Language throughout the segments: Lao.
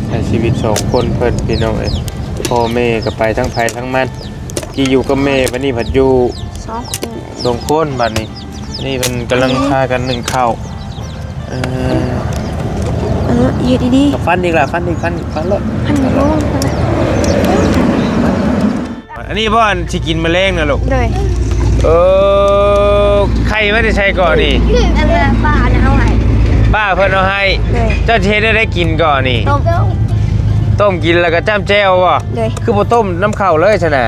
ໃຊ້ຊີວິດສອງຄົນເພິ່ນພີ່ນ້ອງເອີຍ ພໍ່ແມ່ກໍໄປທາງໃຜທາງມັນ ກີ້ຢູ່ກັບແມ່ ບັດນີ້ພັດຢູ່ສອງຄົນ ສອງຄົນບັດນີ້ ນີ້ເພິ່ນກຳລັງ ອືມ ພາກັນໜຶ້ງເຂົ້າ ເອີ ເອີ ເຮັດດີໆ ຟັນອີກລະ ຟັນອີກ ຟັນອີກ ຟັນໂລດ ພັນໂລ ອັນນີ້ບໍ່ ອັນຊິກິນມື້ແລງນະລູກ? ໂດຍ ເອີ ໄຂ່ມາແຕ່ໃສເກາະນີ້? ອັນນັ້ນປ້ານະເອົາໃຫ້ ປ້າເພິ່ນເອົາໃຫ້ ໂດຍ ເຈົ້າຊິເຮັດແນວໃດກິນເກາະນີ້? ຕົ້ມ ຕົ້ມກິນແລ້ວກໍຈ້ຳແຈ່ວບໍ່? ໂດຍ ຄືບໍ່ຕົ້ມນຳເຂົ້າເລີຍຊັ້ນນະ?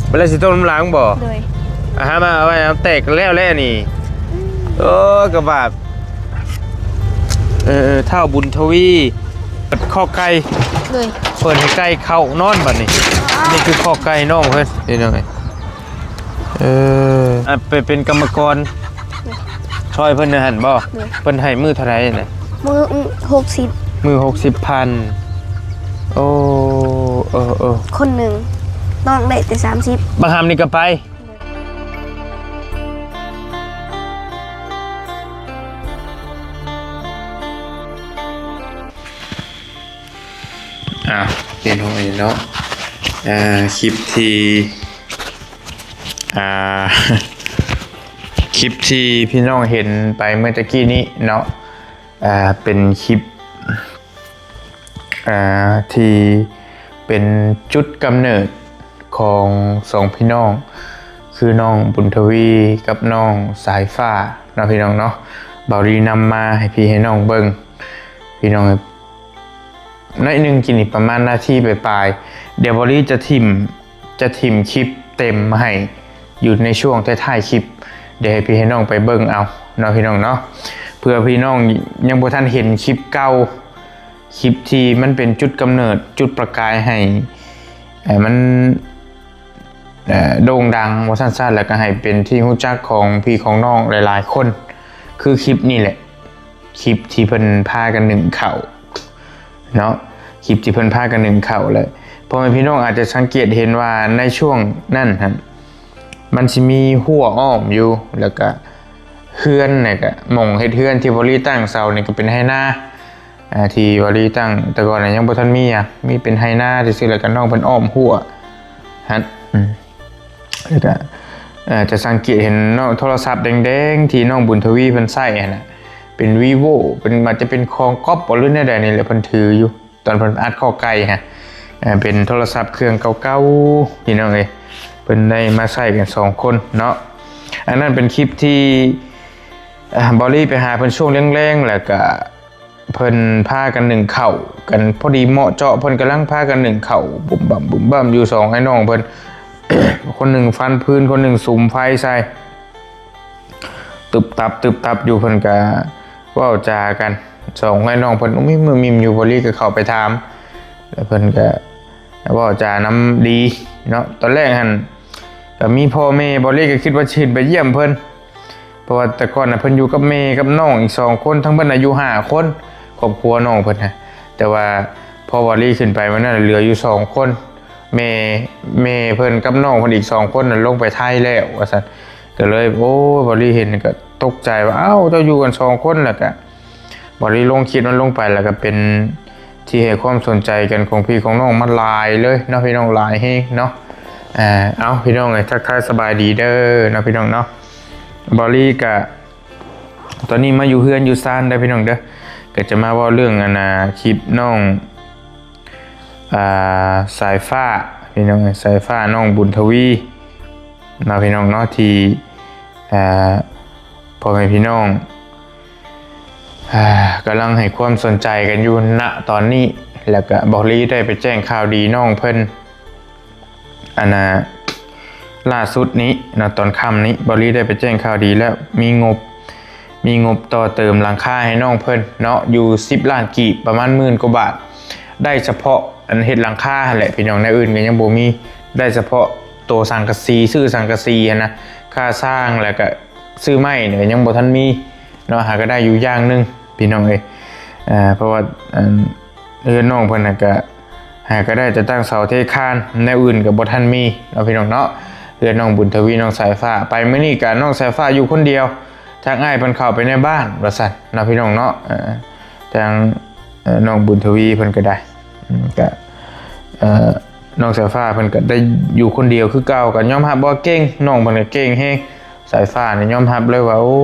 ບັດແລ້ວຊິຕົ້ມນຳຫຼັງບໍ່? ໂດຍ ອາຫານມາເອົາໄວ້ ເອົາແຕກແລ້ວແຫຼະນີ້ ໂອ້ ກະບາບ ເອີ ທ້າວບຸນທະວີ ຄອກໄກ່ ໂດຍ ເປີດໃຫ້ໄກ່ເຂົ້ານອນບັດນີ້ ນີ້ຄືຄອກໄກ່ນ້ອງເພິ່ນ ເປັນຫຍັງ ເອີ ອ່ະ ໄປເປັນກຳມະກອນ ໂດຍ ຊ່ອຍເພິ່ນຫັ້ນບໍ່? ໂດຍ ເພິ່ນໃຫ້ມື້ເທົ່າໃດນະ? ມື້ ມື້ຫົກສິບ ມື້ຫົກສິບພັນ ໂອ້ ເອີໆ ຄົນໜຶ່ງ ນ້ອງໄດ້ແຕ່ສາມສິບ ບັກຫຳນີ້ກໍໄປ ອ້າວ ເປັນຫຍັງເນາະ ເອີ ຄລິບທີ່ ອ່າ ຄລິບທີ່ພີ່ນ້ອງເຫັນໄປເມື່ອຕະກີ້ນີ້ເນາະ ອ່າ ເປັນຄລິບ ອ່າ ທີ່ເປັນຈຸດກຳເນີດຂອງສອງພີ່ນ້ອງ ຄືນ້ອງບຸນທະວີກັບນ້ອງສາຍຟ້າເນາະ ພີ່ນ້ອງເນາະ ບ່າວລີນຳມາໃຫ້ພີ່ໃຫ້ນ້ອງເບິ່ງ ພີ່ນ້ອງ ໜ້ອຍໜຶ່ງ ກິນອີກປະມານນາທີປາຍໆ ດຽວບ່າວລີຈະຖິ້ມ ຈະຖິ້ມຄລິບເຕັມໃຫ້ຢູ່ໃນຊ່ວງທ້າຍໆຄລິບ ດຽວໃຫ້ພີ່ໃຫ້ນ້ອງໄປເບິ່ງເອົາເນາະ ພີ່ນ້ອງເນາະ ເພື່ອພີ່ນ້ອງຍັງບໍ່ທັນເຫັນຄລິບເກົ່າ ຄລິບທີ່ມັນເປັນຈຸດກຳເນີດ ຈຸດປະກາຍໃຫ້ ໃຫ້ມັນ ເອີ ໂດ່ງດັງວ່າຊັ້ນໆ ແລ້ວກໍໃຫ້ເປັນທີ່ຮູ້ຈັກຂອງພີ່ຂອງນ້ອງຫຼາຍໆຄົນ ຄືຄລິບນີ້ແຫຼະ ຄລິບທີ່ເພິ່ນພາກັນໜຶ້ງເຂົ້າເນາະ ຄລິບທີ່ເພິ່ນພາກັນໜຶ້ງເຂົ້າ ແລະ ພໍ່ແມ່ພີ່ນ້ອງອາດຈະສັງເກດເຫັນວ່າໃນຊ່ວງນັ້ນຫັ້ນ ມັນຊິມີຮົ້ວອ້ອມຢູ່ ແລ້ວກະເຮືອນນີ້ກະ ໝ່ອງເຮັດເຮືອນທີ່ບ່າວລີຕັ້ງເສົານີ້ກະເປັນໄຮ່ນາ ອ່າ ທີ່ບ່າວລີຕັ້ງແຕ່ກ່ອນນະ ຍັງບໍ່ທັນມີຫຍັງ ມີເປັນໄຮ່ນາຊື່ໆ ແລ້ວກະນ້ອງເພິ່ນອ້ອມຮົ້ວຫັ້ນ ອືມ ແລ້ວກະ ເອີ ຈະສັງເກດເຫັນເນາະ ໂທລະສັບແດງໆ ທີ່ນ້ອງບຸນທະວີເພິ່ນໃຊ້ຫັ້ນນະ ເປັນ Vivo ເປັນ ອາດຈະເປັນຂອງກັອບບໍ່ ຫຼືແນວໃດນີ້ແຫຼະ ເພິ່ນຖືຢູ່ ຕອນເພິ່ນອັດຄອກໄກ່ຫັ້ນ ເປັນໂທລະສັບເຄື່ອງເກົ່າໆ ພີ່ນ້ອງເອີຍ ເພິ່ນໄດ້ມາໃຊ້ກັນສອງຄົນເນາະ ອັນນັ້ນເປັນຄລິບທີ່ ອ່າ ບ່າວລີໄປຫາເພິ່ນຊ່ວງແລງໆ ແລ້ວກະ ເພິ່ນພາກັນໜຶ້ງເຂົ້າກັນ ພໍດີເໝາະເຈາະ ເພິ່ນກຳລັງພາກັນໜຶ້ງເຂົ້າບຸ້ມບັ້ມບຸ້ມບັ້ມຢູ່ ສອງອ້າຍນ້ອງເພິ່ນ ຄົນໜຶ່ງຟັນຟືນ ຄົນໜຶ່ງສຸມໄຟໃສ່ ຕຶບຕັບຕຶບຕັບຢູ່ ເພິ່ນກະເວົ້າຈາກັນ ສອງອ້າຍນ້ອງເພິ່ນ ອຸ້ມມິ້ມອຸ້ມມິ້ມຢູ່ ບ່າວລີກະເຂົ້າໄປຖາມ ແລ້ວເພິ່ນກະເວົ້າຈານຳດີເນາະ ຕອນແລກຫັ້ນ ກະມີພໍ່ແມ່ ບ່າວລີກະຄິດວ່າຊິຂຶ້ນໄປຢ້ຽມເພິ່ນ ເພາະວ່າແຕ່ກ່ອນນະ ເພິ່ນຢູ່ກັບແມ່ກັບນ້ອງອີກສອງຄົນ ທັງເບິດອາຍຸຫ້າຄົນ ຄອບຄົວນ້ອງເພິ່ນນະ ແຕ່ວ່າພໍບ່າວລີຂຶ້ນໄປມື້ນັ້ນເຫຼືອຢູ່ສອງຄົນ ແມ່ ແມ່ເພິ່ນກັບນ້ອງເພິ່ນອີກສອງຄົນນະ ລົງໄປໄທແລ້ວວ່າຊັ້ນ ກະເລີຍ ໂອ້ຍ ບ່າວລີເຫັນກະຕົກໃຈວ່າ ອ້າວ ເຈົ້າຢູ່ກັນສອງຄົນ ແລ້ວກະ ບ່າວລີລົງຄລິບນັ້ນລົງໄປ ແລ້ວກະເປັນທີ່ໃຫ້ຄວາມສົນໃຈກັນຂອງພີ່ຂອງນ້ອງມາຫຼາຍເລີຍເນາະ ພີ່ນ້ອງ ຫຼາຍແຮງເນາະ ເອົາ ພີ່ນ້ອງເອີຍ ທັກທາຍສະບາຍດີເດີເນາະ ພີ່ນ້ອງເນາະ ບ່າວລີກະ ຕອນນີ້ມາຢູ່ເຮືອນຢູ່ຊານເດີພີ່ນ້ອງເດີ ກໍຈະມາເວົ້າເລື່ອງອັນນ່າ ຄລິບນ້ອງ ອ່າ ສາຍຟ້າ ພີ່ນ້ອງ ສາຍຟ້າ ນ້ອງບຸນທະວີເນາະ ພີ່ນ້ອງເນາະ ທີ່ ອ່າ ພໍ່ແມ່ພີ່ນ້ອງ ອ່າ ກຳລັງໃຫ້ຄວາມສົນໃຈກັນຢູ່ ນະ ຕອນນີ້ ແລ້ວກະ ບ່າວລີໄດ້ໄປແຈ້ງຂ່າວດີນ້ອງເພິ່ນ ອັນນ່າ ລ່າສຸດນີ້ເນາະ ຕອນຄ່ຳນີ້ ບ່າວລີໄດ້ໄປແຈ້ງຂ່າວດີແລ້ວ ມີງົບ ມີງົບຕໍ່ເຕີມຫຼັງຄາໃຫ້ນ້ອງເພິ່ນເນາະ ຢູ່ສິບລ້ານກີບ ປະມານໝື່ນກວ່າບາດ ໄດ້ສະເພາະອັນເຮັດຫຼັງຄາຫັ້ນແຫຼະພີ່ນ້ອງ ແນວອື່ນກໍຍັງບໍ່ມີ ໄດ້ສະເພາະໂຕສັງກະສີ ຊື້ສັງກະສີຫັ້ນນະ ຄ່າຊ່າງ ແລ້ວກະຊື້ໄມ້ນີ້ກໍຍັງບໍ່ທັນມີເນາະ ຫາກໍໄດ້ຢູ່ຢ່າງໜຶ່ງພີ່ນ້ອງເອີຍ ເພາະວ່າອັນ ເຮືອນນ້ອງເພິ່ນນະກະ ຫາກໍໄດ້ແຕ່ຕັ້ງເສົາເທຄານ ແນວອື່ນກໍບໍ່ທັນມີເນາະ ພີ່ນ້ອງເນາະ ເຮືອນນ້ອງບຸນທະວີ ນ້ອງສາຍຟ້າ ໄປມື້ນີ້ກະນ້ອງສາຍຟ້າຢູ່ຄົນດຽວ ແ ທາງອ້າຍເພິ່ນເຂົ້າໄປໃນບ້ານວ່າຊັ້ນເນາະ ພີ່ນ້ອງເນາະ. ເອີ ທາງ ເອີ ນ້ອງບຸນທະວີເພິ່ນກໍໄດ້ ອືມ ກໍ ເອີ ນ້ອງສາຍຟ້າເພິ່ນກໍໄດ້ຢູ່ຄົນດຽວຄືເກົ່າ ກໍຍອມຮັບວ່າເກັ່ງ ນ້ອງເພິ່ນກໍເກັ່ງແຮງ. ສາຍຟ້ານີ້ຍອມຮັບເລີຍວ່າ ໂອ້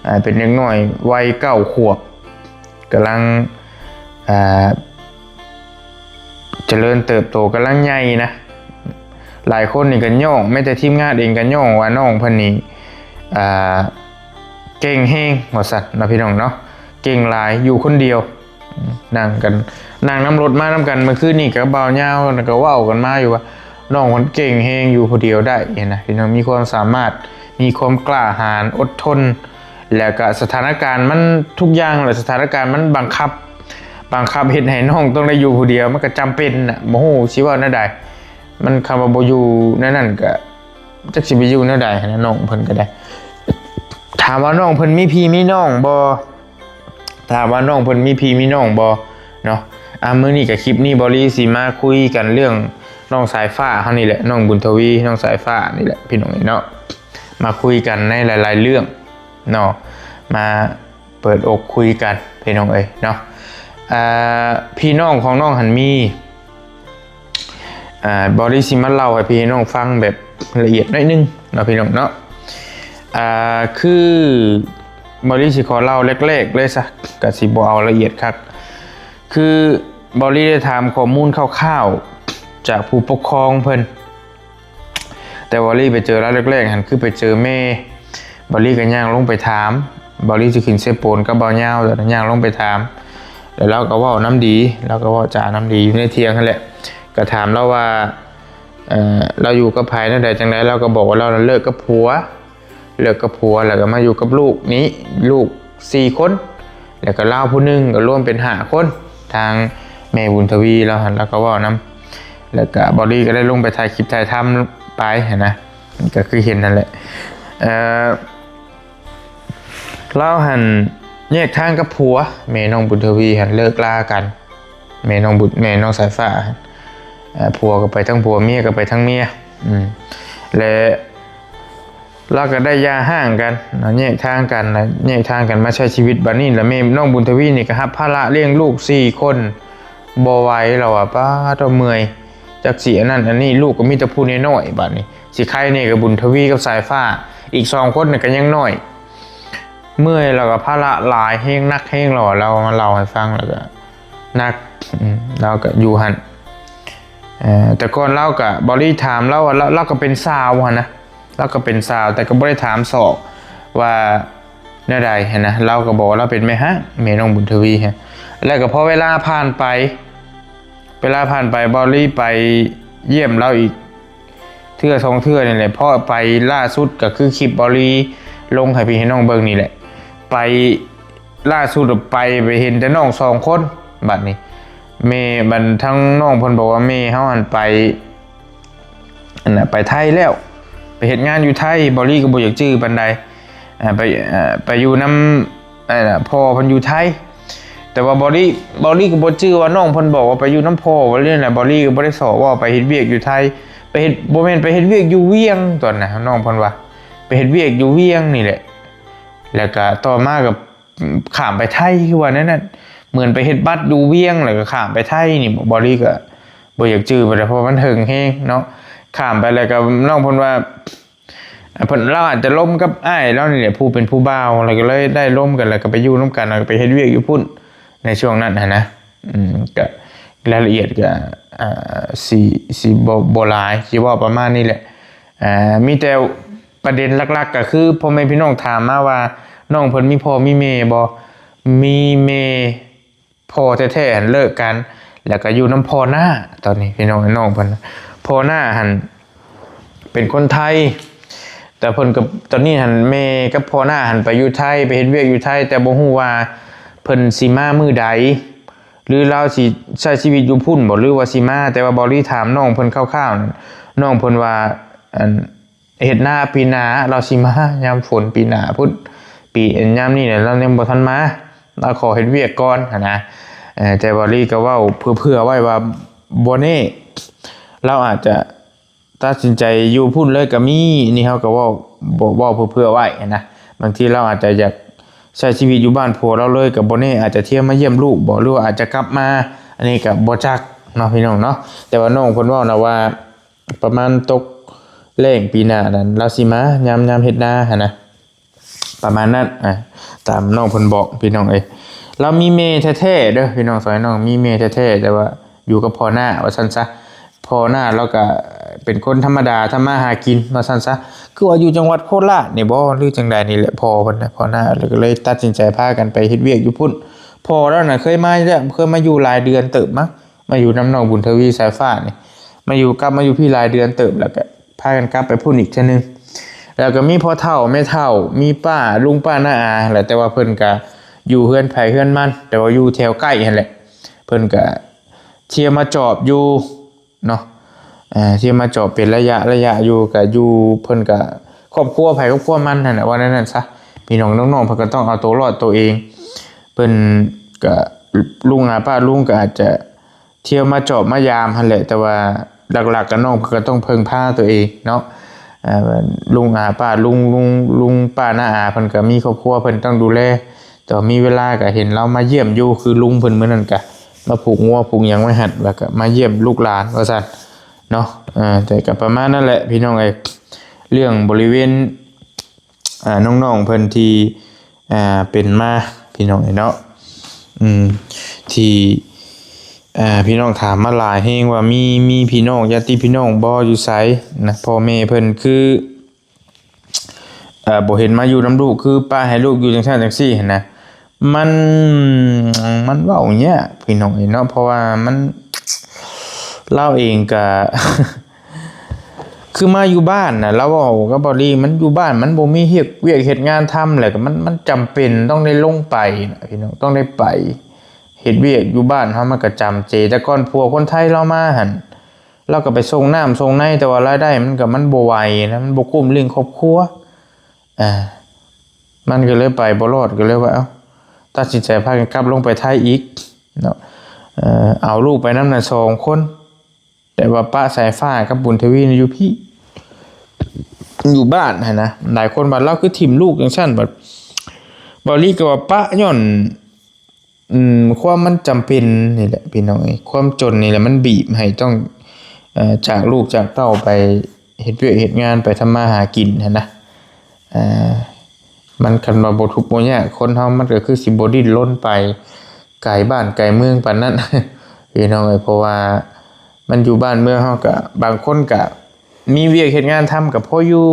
ອາ ເປັນເດັກນ້ອຍໄວເກົ້າຂວບ ກຳລັງ ອາ ຈະເລີນເຕີບໂຕ ກຳລັງໃຫຍ່ນະ. ຫຼາຍຄົນນີ້ກໍຍ້ອງ ແມ້ແຕ່ທີມງານເອງກໍຍ້ອງວ່ານ້ອງເພິ່ນນີ້ ອາ ເກັ່ງແຮງວ່າຊັ້ນເນາະ ພີ່ນ້ອງເນາະ. ເກັ່ງຫຼາຍ ຢູ່ຄົນດຽວ ນັ່ງກັນ ນັ່ງນຳລົດມານຳກັນ ເມື່ອຄືນນີ້ກັບບ່າວຍາວ ແລ້ວກໍເວົ້າກັນມາຢູ່ວ່າ ນ້ອງເພິ່ນເກັ່ງແຮງ ຢູ່ຜູ້ດຽວໄດ້ຫັ້ນນະ ພີ່ນ້ອງ. ມີຄວາມສາມາດ ມີຄວາມກ້າຫານ ອົດທົນ ແລ້ວກໍສະຖານະການມັນ ທຸກຢ່າງແຫຼະ ສະຖານະການມັນບັງຄັບ ບັງຄັບເຮັດໃຫ້ນ້ອງຕ້ອງໄດ້ຢູ່ຜູ້ດຽວ ມັນກໍຈຳເປັນນະ ບໍ່ຮູ້ຊິເວົ້າແນວໃດ. ມັນ ຄຳວ່າບໍ່ຢູ່ແນວນັ້ນກໍຈັກຊິໄປຢູ່ແນວໃດຫັ້ນນະ ນ້ອງເພິ່ນກໍໄດ້. ຖາມວ່ານ້ອງເພິ່ນມີພີ່ມີນ້ອງບໍ່? ຖາມວ່ານ້ອງເພິ່ນມີພີ່ມີນ້ອງບໍ່ເນາະ? ອ່າ ມື້ນີ້ກໍຄລິບນີ້ ເບົາລີຊິມາຄຸຍກັນເລື່ອງນ້ອງສາຍຟ້າເຮົານີ້ແຫຼະ ນ້ອງບຸນທະວີ ນ້ອງສາຍຟ້ານີ້ແຫຼະ ພີ່ນ້ອງເອີຍເນາະ. ມາຄຸຍກັນໃນຫຼາຍໆເລື່ອງເນາະ ມາເປີດອົກຄຸຍກັນ ພີ່ນ້ອງເອີຍເນາະ. ເອີ ພີ່ນ້ອງຂອງນ້ອງຫັ້ນມີ ເອີ ເບົາລີຊິມາເລົ່າໃຫ້ພີ່ໃຫ້ນ້ອງຟັງແບບລະອຽດໜ້ອຍໜຶ່ງເນາະ ພີ່ນ້ອງເນາະ. ເອີ ຄືເບົາລີຊິຂໍເລົ່າແລກໆເລີຍຊະ ກະຊິບໍ່ເອົາລະອຽດຄັກ. ຄືເບົາລີໄດ້ຖາມຂໍ້ມູນຄ່າວໆຈາກຜູ້ປົກຄອງເພິ່ນ ແຕ່ເບົາລີໄປເຈີລາວແລກໆຫັ້ນ ຄືໄປເຈີແມ່ ເບົາລີກໍຍ່າງລົງໄປຖາມ. ເບົາລີຊິຂຶ້ນເຊໂປນກັບບ່າວຍາວ ແລ້ວຍ່າງລົງໄປຖາມ ແລ້ວລາວກໍເວົ້ານຳດີ ລາວກໍເວົ້າຈານຳດີ ຢູ່ໃນຖຽງຫັ້ນແຫຼະ. ກໍຖາມລາວວ່າ ເອີ ລາວຢູ່ກັບໃຜແນວໃດຈັ່ງໃດ ລາວກໍບອກວ່າລາວນັ້ນເລີກກັບຜົວ ເລີກກັບຜົວແລ້ວກໍມາຢູ່ກັບລູກນີ້ ລູກສີ່ຄົນ ແລ້ວກໍລາວຜູ້ໜຶ່ງ ກໍລວມເປັນຫ້າຄົນ. ທາງແມ່ບຸນທະວີລາວຫັ້ນ ລາວກໍເວົ້ານຳ ແລ້ວກໍເບົາລີກໍໄດ້ລົງໄປຖ່າຍຄລິບຖ່າຍທຳໄປຫັ້ນນະ ກໍຄືເຫັນນັ້ນແຫຼະ. ເອີ ລາວຫັ້ນແຍກທາງກັບຜົວ ແມ່ນ້ອງບຸນທະວີຫັ້ນເລີກລາກັນ ແມ່ນ້ອງບຸນ ແມ່ນ້ອງສາຍຟ້າ ເອີ ຜົວກໍໄປທາງຜົວ ເມຍກໍໄປທາງເມຍ ອືມ ແລະ ລາວກໍໄດ້ຢ່າຮ້າງກັນເນາະ ແຍກທາງກັນ ແລະ ແຍກທາງກັນມາໃຊ້ຊີວິດ. ບາດນີ້ລະແມ່ນ້ອງບຸນທະວີນີ້ກໍຮັບພາລະລ້ຽງລູກສີ່ຄົນ ບໍ່ໄຫວ ລາວວ່າ ປາດໂທ້ ເມື່ອຍ ຈັກຊິອັນນັ້ນອັນນີ້ ລູກກໍມີແຕ່ຜູ້ນ້ອຍໆ ບາດນີ້ ຊິໄຄແດ່ກໍບຸນທະວີກັບສາຍຟ້າ ອີກສອງຄົນນັ້ນກໍຍັງນ້ອຍ ເມື່ອຍ ແລ້ວກໍພາລະຫຼາຍແຮງ ໜັກແຮງ ລາວ ລາວມາເລົ່າໃຫ້ຟັງ ແລ້ວກໍໜັກ ອືມ ລາວກໍຢູ່ຫັ້ນ. ເອີ ແຕ່ກ່ອນລາວກໍ ເບົາລີຖາມລາວວ່າ ລາວ ລາວກໍເປັນຊາວຫັ້ນນະ ລາວກໍເປັນຊາວ ແຕ່ກໍບໍ່ໄດ້ຖາມຊອກວ່າແນວໃດຫັ້ນນະ ລາວກໍບອກວ່າລາວເປັນແມ່ຮ້າງ ແມ່ນ້ອງບຸນທະວີຫັ້ນ. ແລ້ວກໍພໍເວລາຜ່ານໄປ ເວລາຜ່ານໄປ ເບົາລີໄປຢ້ຽມລາວອີກເທື່ອສອງເທື່ອນີ້ແຫຼະ ເພາະໄປລ່າສຸດກໍຄືຄລິບເບົາລີລົງໃຫ້ພີ່ໃຫ້ນ້ອງເບິ່ງນີ້ແຫຼະ ໄປລ່າສຸດໄປ ໄປເຫັນແຕ່ນ້ອງສອງຄົນ. ບາດນີ້ແມ່ ບັດທາງນ້ອງເພິ່ນບອກວ່າແມ່ເຮົາຫັ້ນໄປ ອັນນ່າ ໄປໄທແລ້ວ ໄປເຮັດງານຢູ່ໄທ. ເບົາລີກໍບໍ່ຢາກຈື່ປານໃດ ອ່າ ໄປ ເອີ ໄປຢູ່ນຳ ອັນນ່າ ພໍ່ເພິ່ນຢູ່ໄທ. ແຕ່ວ່າເບົາລີ ເບົາລີກໍບໍ່ຈື່ວ່ານ້ອງເພິ່ນບອກວ່າໄປຢູ່ນຳພໍ່ ເບົາລີນັ້ນແຫຼະ ເບົາລີກໍບໍ່ໄດ້ຊອກ ເວົ້າໄປເຮັດວຽກຢູ່ໄທ ໄປເຮັດ ບໍ່ແມ່ນ ໄປເຮັດວຽກຢູ່ວຽງ ຕອນນັ້ນນ້ອງເພິ່ນວ່າໄປເຮັດວຽກຢູ່ວຽງນີ້ແຫຼະ. ແລ້ວກໍຕໍ່ມາກໍ ຂ້າມໄປໄທ ຄືວ່າແນວນັ້ນ ເໝືອນໄປເຮັດບັດຢູ່ວຽງ ແລ້ວກໍຂ້າມໄປໄທນີ້. ເບົາລີກໍບໍ່ຢາກຈື່ປານໃດ ເພາະວ່າມັນເຖິງແຮງເນາະ ຂ້າມໄປແລ້ວກໍນ້ອງເພິ່ນວ່າ ເພິ່ນ ລາວອາດຈະລົມກັບອ້າຍລາວນີ້ແຫຼະ ຜູ້ເປັນຜູ້ບ່າວ ແລ້ວກໍເລີຍໄດ້ລົມກັນ ແລ້ວກໍໄປຢູ່ນຳກັນ ແລ້ວກໍໄປເຮັດວຽກຢູ່ພຸ້ນໃນຊ່ວງນັ້ນຫັ້ນນະ. ອືມ ກໍລາຍລະອຽດກໍ ອ່າ ຊິ ຊິບໍ່ ບໍ່ຫຼາຍ ຊິເວົ້າປະມານນີ້ແຫຼະ. ອ່າ ມີແຕ່ ປະເດັນຫຼັກໆກໍຄື ພໍ່ແມ່ພີ່ນ້ອງຖາມມາວ່າ ນ້ອງເພິ່ນມີພໍ່ມີແມ່ບໍ່? ມີແມ່ ພໍ່ແທ້ໆຫັ້ນເລີກກັນ ແລ້ວກໍຢູ່ນຳພໍ່ນ້າ. ຕອນນີ້ພີ່ນ້ອງ ນ້ອງເພິ່ນ ພໍ່ນ້າຫັ້ນເປັນຄົນໄທ ແຕ່ເພິ່ນກໍ ຕອນນີ້ຫັ້ນແມ່ກັບພໍ່ນ້າຫັ້ນໄປຢູ່ໄທ ໄປເຮັດວຽກຢູ່ໄທ ແຕ່ບໍ່ຮູ້ວ່າເພິ່ນຊິມາມື້ໃດ ຫຼືລາວຊິໃຊ້ຊີວິດຢູ່ພຸ້ນບໍ່ ຫຼືວ່າຊິມາ. ແຕ່ວ່າເບົາລີຖາມນ້ອງເພິ່ນຄ່າວໆນັ້ນ ນ້ອງເພິ່ນວ່າ ອັນ ເຮັດນາປີໜ້າ ລາວຊິມາຍາມຝົນປີໜ້າພຸ້ນ ປີ ຍາມນີ້ແຫຼະລາວຍັງບໍ່ທັນມາ ລາວຂໍເຮັດວຽກກ່ອນຫັ້ນນະ. ເອີ ແຕ່ເບົາລີກໍເວົ້າເຜື່ອໆໄວ້ວ່າ ບໍ່ແນ່ ລາວອາດຈະຕັດສິນໃຈຢູ່ພຸ້ນເລີຍກໍມີ. ນີ້ເຮົາກໍເວົ້າ ເວົ້າເຜື່ອໆໄວ້ຫັ້ນນະ. ບາງທີລາວອາດຈະຢາກໃຊ້ຊີວິດຢູ່ບ້ານຜົວລາວເລີຍກໍບໍ່ແນ່ ອາດຈະທ່ຽວມາຢ້ຽມລູກບໍ ຫຼືວ່າອາດຈະກັບມາ ອັນນີ້ກໍບໍ່ຈັກເນາະພີ່ນ້ອງເນາະ. ແຕ່ວ່ານ້ອງເພິ່ນເວົ້ານະວ່າ ປະມານຕົກແລ້ງປີໜ້ານັ້ນ ລາວຊິມາຍາມ ຍາມເຮັດນາຫັ້ນນະ ປະມານນັ້ນ ອາ ຕາມນ້ອງເພິ່ນບອກພີ່ນ້ອງເອີຍ. ລາວມີແມ່ແທ້ໆເດີພີ່ນ້ອງ ສອງພີ່ນ້ອງ ມີແມ່ແທ້ໆ ແຕ່ວ່າຢູ່ກັບພໍ່ນ້າວ່າຊັ້ນຊະ. ພໍ່ນ້າລາວກໍເປັນຄົນທຳມະດາ ທຳມາຫາກິນວ່າຊັ້ນຊະ ຄືວ່າຢູ່ຈັງຫວັດໂຄລາດນີ້ບໍ ຫຼືຈັ່ງໃດນີ້ແຫຼະ ພໍ່ເພິ່ນນະ ພໍ່ນ້າ ແລ້ວກໍເລີຍຕັດສິນໃຈພາກັນໄປເຮັດວຽກຢູ່ພຸ້ນ. ພໍ່ລາວນະເຄີຍມາແລ້ວ ເຄີຍມາຢູ່ຫຼາຍເດືອນເຕີບມັ້ງ ມາຢູ່ນຳນ້ອງບຸນທະວີ ສາຍຟ້ານີ້ ມາຢູ່ ກັບມາຢູ່ພີ້ຫຼາຍເດືອນເຕີບ ແລ້ວກໍພາກັນກັບໄປພຸ້ນອີກເທື່ອໜຶ່ງ. ແລ້ວກໍມີພໍ່ເຖົ້າແມ່ເຖົ້າ ມີປ້າລຸງປ້ານ້າອາແຫຼະ ແຕ່ວ່າເພິ່ນກໍຢູ່ເຮືອນໃຜເຮືອນມັນ ແຕ່ວ່າຢູ່ແຖວໃກ້ຫັ້ນແຫຼະ ເພິ່ນກໍທ່ຽວມາຈອບຢູ່ເນາະ ເອີ ທ່ຽວມາຈອບເປັນໄລຍະໄລຍະຢູ່ ກໍຢູ່ ເພິ່ນກໍຄອບຄົວໃຜຄອບຄົວມັນຫັ້ນແຫຼະ ວ່າແນວນັ້ນຊະ. ພີ່ນ້ອງນ້ອງໆ ເພິ່ນກໍຕ້ອງເອົາໂຕລອດໂຕເອງ ເພິ່ນກໍ ລຸງອາປ້າລຸງກໍອາດຈະ ທ່ຽວມາຈອບມາຢາມຫັ້ນແຫຼະ ແຕ່ວ່າຫຼັກໆກໍນ້ອງເພິ່ນກໍຕ້ອງເພິ່ງພາຕົວເອງເນາະ. ເອີ ລຸງອາປ້າລຸງ ລຸງ ລຸງປ້ານ້າອາເພິ່ນກໍມີຄອບຄົວເພິ່ນຕ້ອງດູແລ ແຕ່ວ່າມີເວລາກໍເຫັນລາວມາຢ້ຽມຢູ່ ຄືລຸງເພິ່ນມື້ນັ້ນກໍມາຜູກງົວຜູກຫຍັງໄວ້ຫັ້ນ ແລ້ວກໍມາຢ້ຽມລູກຫຼານວ່າຊັ້ນເນາະ. ເອີ ແຕ່ກໍປະມານນັ້ນແຫຼະພີ່ນ້ອງເອີຍ ເລື່ອງບໍລິເວນ ອ່າ ນ້ອງໆເພິ່ນທີ່ ອ່າ ເປັນມາພີ່ນ້ອງເອີຍເນາະ ອືມ ທີ່ ອ່າ ພີ່ນ້ອງຖາມມາຫຼາຍແຮງວ່າ ມີ ມີພີ່ນ້ອງ ຍາດຕິພີ່ນ້ອງບໍ່ ຢູ່ໃສນະ ພໍ່ແມ່ເພິ່ນຄື ເອີ ບໍ່ເຫັນມາຢູ່ນຳລູກ ຄືປະໃຫ້ລູກຢູ່ຈັ່ງຊັ້ນຈັ່ງຊີ້ຫັ້ນນະ. ມັນ ມັນເວົ້າຍາກພີ່ນ້ອງເອີຍເນາະ ເພາະວ່າມັນ ລາວເອງກະ ຄືມາຢູ່ບ້ານນະ ລາວເວົ້າກັບເບົາຫຼີ ມັນຢູ່ບ້ານມັນບໍ່ມີເຮັດວຽກເຮັດງານທຳ ແລ້ວກໍມັນ ມັນຈຳເປັນຕ້ອງໄດ້ລົງໄປນະພີ່ນ້ອງ ຕ້ອງໄດ້ໄປເຮັດວຽກຢູ່ບ້ານເຮົາ ມັນກໍຈຳເຈ. ແຕ່ກ່ອນຜົວຄົນໄທລາວມາຫັ້ນ ລາວກໍໄປສົ່ງນ້ຳສົ່ງໃນ ແຕ່ວ່າລາຍໄດ້ມັນກໍ ມັນບໍ່ໄຫວນະ ມັນບໍ່ກຸ້ມລ້ຽງຄອບຄົວ ອ່າ ມັນກໍເລີຍໄປບໍ່ລອດ ກໍເລີຍວ່າ ເອົ້າ ຕັດສິນໃຈພາກັນກັບລົງໄປໄທອີກເນາະ ເອົາລູກໄປນຳນະສອງຄົນ ແຕ່ວ່າປະສາຍຟ້າກັບບຸນທະວີຢູ່ພີ້ ຢູ່ບ້ານຫັ້ນນະ. ຫຼາຍຄົນວ່າລາວຄືຖິ້ມລູກຈັ່ງຊັ້ນ ບັດເບົາຫຼີກໍວ່າປະຍ້ອນ ອືມ ຄວາມມັນຈຳເປັນນີ້ແຫຼະພີ່ນ້ອງເອີຍ ຄວາມຈົນນີ້ແຫຼະມັນບີບໃຫ້ຕ້ອງ ເອີ ຈາກລູກຈາກເຕົ້າໄປເຮັດວຽກເຮັດງານ ໄປທຳມາຫາກິນຫັ້ນນະ. ເອີ ມັນຄັນວ່າບໍ່ທຸກບໍ່ຍາກ ຄົນເຮົາມັນກໍຄືຊິບໍ່ດີ້ນລົນໄປໄກບ້ານໄກເມືອງປານນັ້ນ ພີ່ນ້ອງເອີຍ. ເພາະວ່າມັນຢູ່ບ້ານເມືອງເຮົາກໍ ບາງຄົນກໍມີວຽກເຮັດງານທຳກໍພໍຢູ່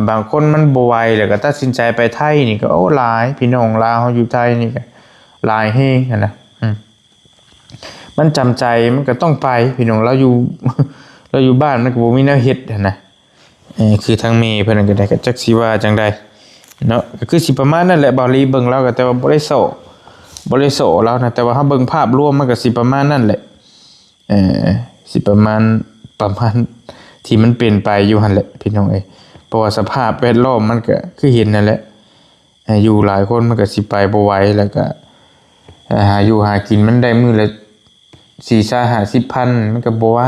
ບາງຄົນມັນບໍ່ໄຫວ ແລ້ວກໍຕັດສິນໃຈໄປໄທນີ້ກໍ ໂອ້ ຫຼາຍ ພີ່ນ້ອງລາວເຮົາຢູ່ໄທນີ້ກໍຫຼາຍແຮງຫັ້ນນະ. ອືມ ມັນຈຳໃຈ ມັນກໍຕ້ອງໄປພີ່ນ້ອງ ລາວຢູ່ ລາວຢູ່ບ້ານມັນກໍບໍ່ມີແນວເຮັດຫັ້ນນະ. ເອີ ຄືທາງແມ່ເພິ່ນນັ້ນກໍໄດ້ ກໍຈັກຊິວ່າຈັ່ງໃດເນາະ ກໍຄືຊິປະມານນັ້ນແຫຼະ ເບົາຫຼີເບິ່ງລາວກໍ ແຕ່ວ່າບໍ່ໄດ້ສໍ້ ບໍ່ໄດ້ສໍ້ລາວນະ ແຕ່ວ່າເຮົາເບິ່ງພາບລວມມັນກໍຊິປະມານນັ້ນແຫຼະ ເອີ ຊິປະມານ ປະມານທີ່ມັນເປັນໄປຢູ່ຫັ້ນແຫຼະພີ່ນ້ອງເອີຍ. ເພາະວ່າສະພາບແວດລ້ອມມັນກໍຄືເຫັນນັ້ນແຫຼະ ເອີ ຢູ່ຫຼາຍຄົນມັນກໍຊິໄປບໍ່ໄຫວ ແລ້ວກໍ ເອີ ຫາຢູ່ຫາກິນມັນໄດ້ມື້ລະສີ່ສິບຫ້າສິບພັນ ມັນກໍບໍ່ໄຫວ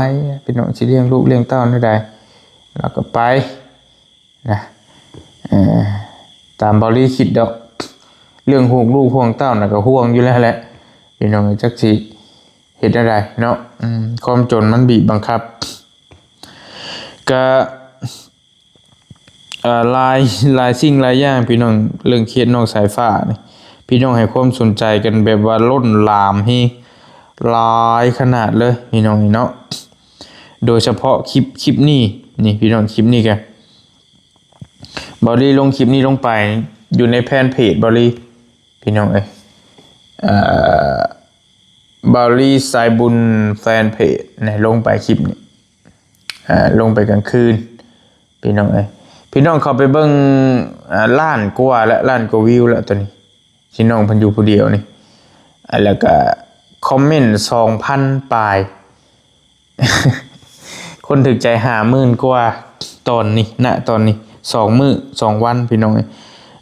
ພີ່ນ້ອງ ຊິລ້ຽງລູກລ້ຽງເຕົ້າແນວໃດ ລາວກໍໄປນະ. ເອີ ຕາມເບົາຫຼີຄິດດອກ ເລື່ອງຫ່ວງລູກຫ່ວງເຕົ້ານະກໍຫ່ວງຢູ່ແລ້ວແຫຼະພີ່ນ້ອງ ຈັກຊິເຮັດແນວໃດເນາະ. ອືມ ຄວາມຈົນມັນບີບບັງຄັບ ກະ ເອີ ຫຼາຍ ຫຼາຍສິ່ງຫຼາຍຢ່າງພີ່ນ້ອງ ເລື່ອງເຂດນ້ອງສາຍຟ້ານີ້ ພີ່ນ້ອງໃຫ້ຄວາມສົນໃຈກັນແບບວ່າລົ້ນຫຼາມແຮງ ຫຼາຍຂະໜາດເລີຍພີ່ນ້ອງເນາະ. ໂດຍສະເພາະຄລິບ ຄລິບນີ້ນີ້ພີ່ນ້ອງ ຄລິບນີ້ກະ ເບົາຫຼີລົງຄລິບນີ້ລົງໄປຢູ່ໃນແຟນເພຈເບົາຫຼີພີ່ນ້ອງເອີຍ ເອີ ເບົາຫຼີສາຍບຸນແຟນເພຈນະ ລົງໄປຄລິບນີ້ ເອີ ລົງໄປກາງຄືນພີ່ນ້ອງເອີຍ. ພີ່ນ້ອງເຂົ້າໄປເບິ່ງ ເອີ ລ້ານກວ່າແລ້ວ ລ້ານກວ່າວິວແລ້ວຕອນນີ້ ທີ່ນ້ອງເພິ່ນຢູ່ຜູ້ດຽວນີ້ ແລ້ວກະຄອມເມັນສອງພັນປາຍ ຄົນຖືກໃຈຫ້າໝື່ນກວ່າ ຕອນນີ້ ນະຕອນນີ້ ສອງມື້ສອງວັນພີ່ນ້ອງເອີຍ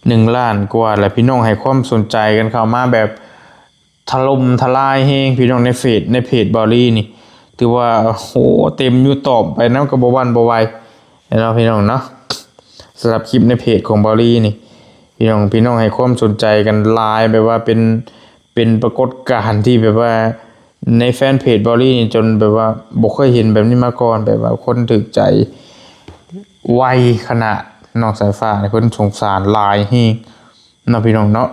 ໜຶ່ງລ້ານກວ່າ. ແລ້ວພີ່ນ້ອງໃຫ້ຄວາມສົນໃຈກັນເຂົ້າມາແບບ ຖະຫຼົ່ມທະລາຍແຮງພີ່ນ້ອງ ໃນເຟສ ໃນເພຈເບົາຫຼີນີ້ ຖືວ່າ ໂຫ ເຕັມຢູ່ ຕອບໄປນຳກໍບໍ່ຫວັ່ນບໍ່ໄຫວເນາະພີ່ນ້ອງເນາະ. ສຳລັບຄລິບໃນເພຈຂອງເບົາຫຼີນີ້ ພີ່ນ້ອງ ພີ່ນ້ອງໃຫ້ຄວາມສົນໃຈກັນຫຼາຍ ແບບວ່າເປັນ ເປັນປາກົດການທີ່ແບບວ່າໃນແຟນເພຈເບົາລີນີ້ ຈົນແບບວ່າບໍ່ເຄີຍເຫັນແບບນີ້ມາກ່ອນ ແບບວ່າຄົນຖືກໃຈໄວຂະໜາດ. ນ້ອງສາຍຟ້ານີ້ເພິ່ນສົງສານຫຼາຍແຮງເນາະ ພີ່ນ້ອງເນາະ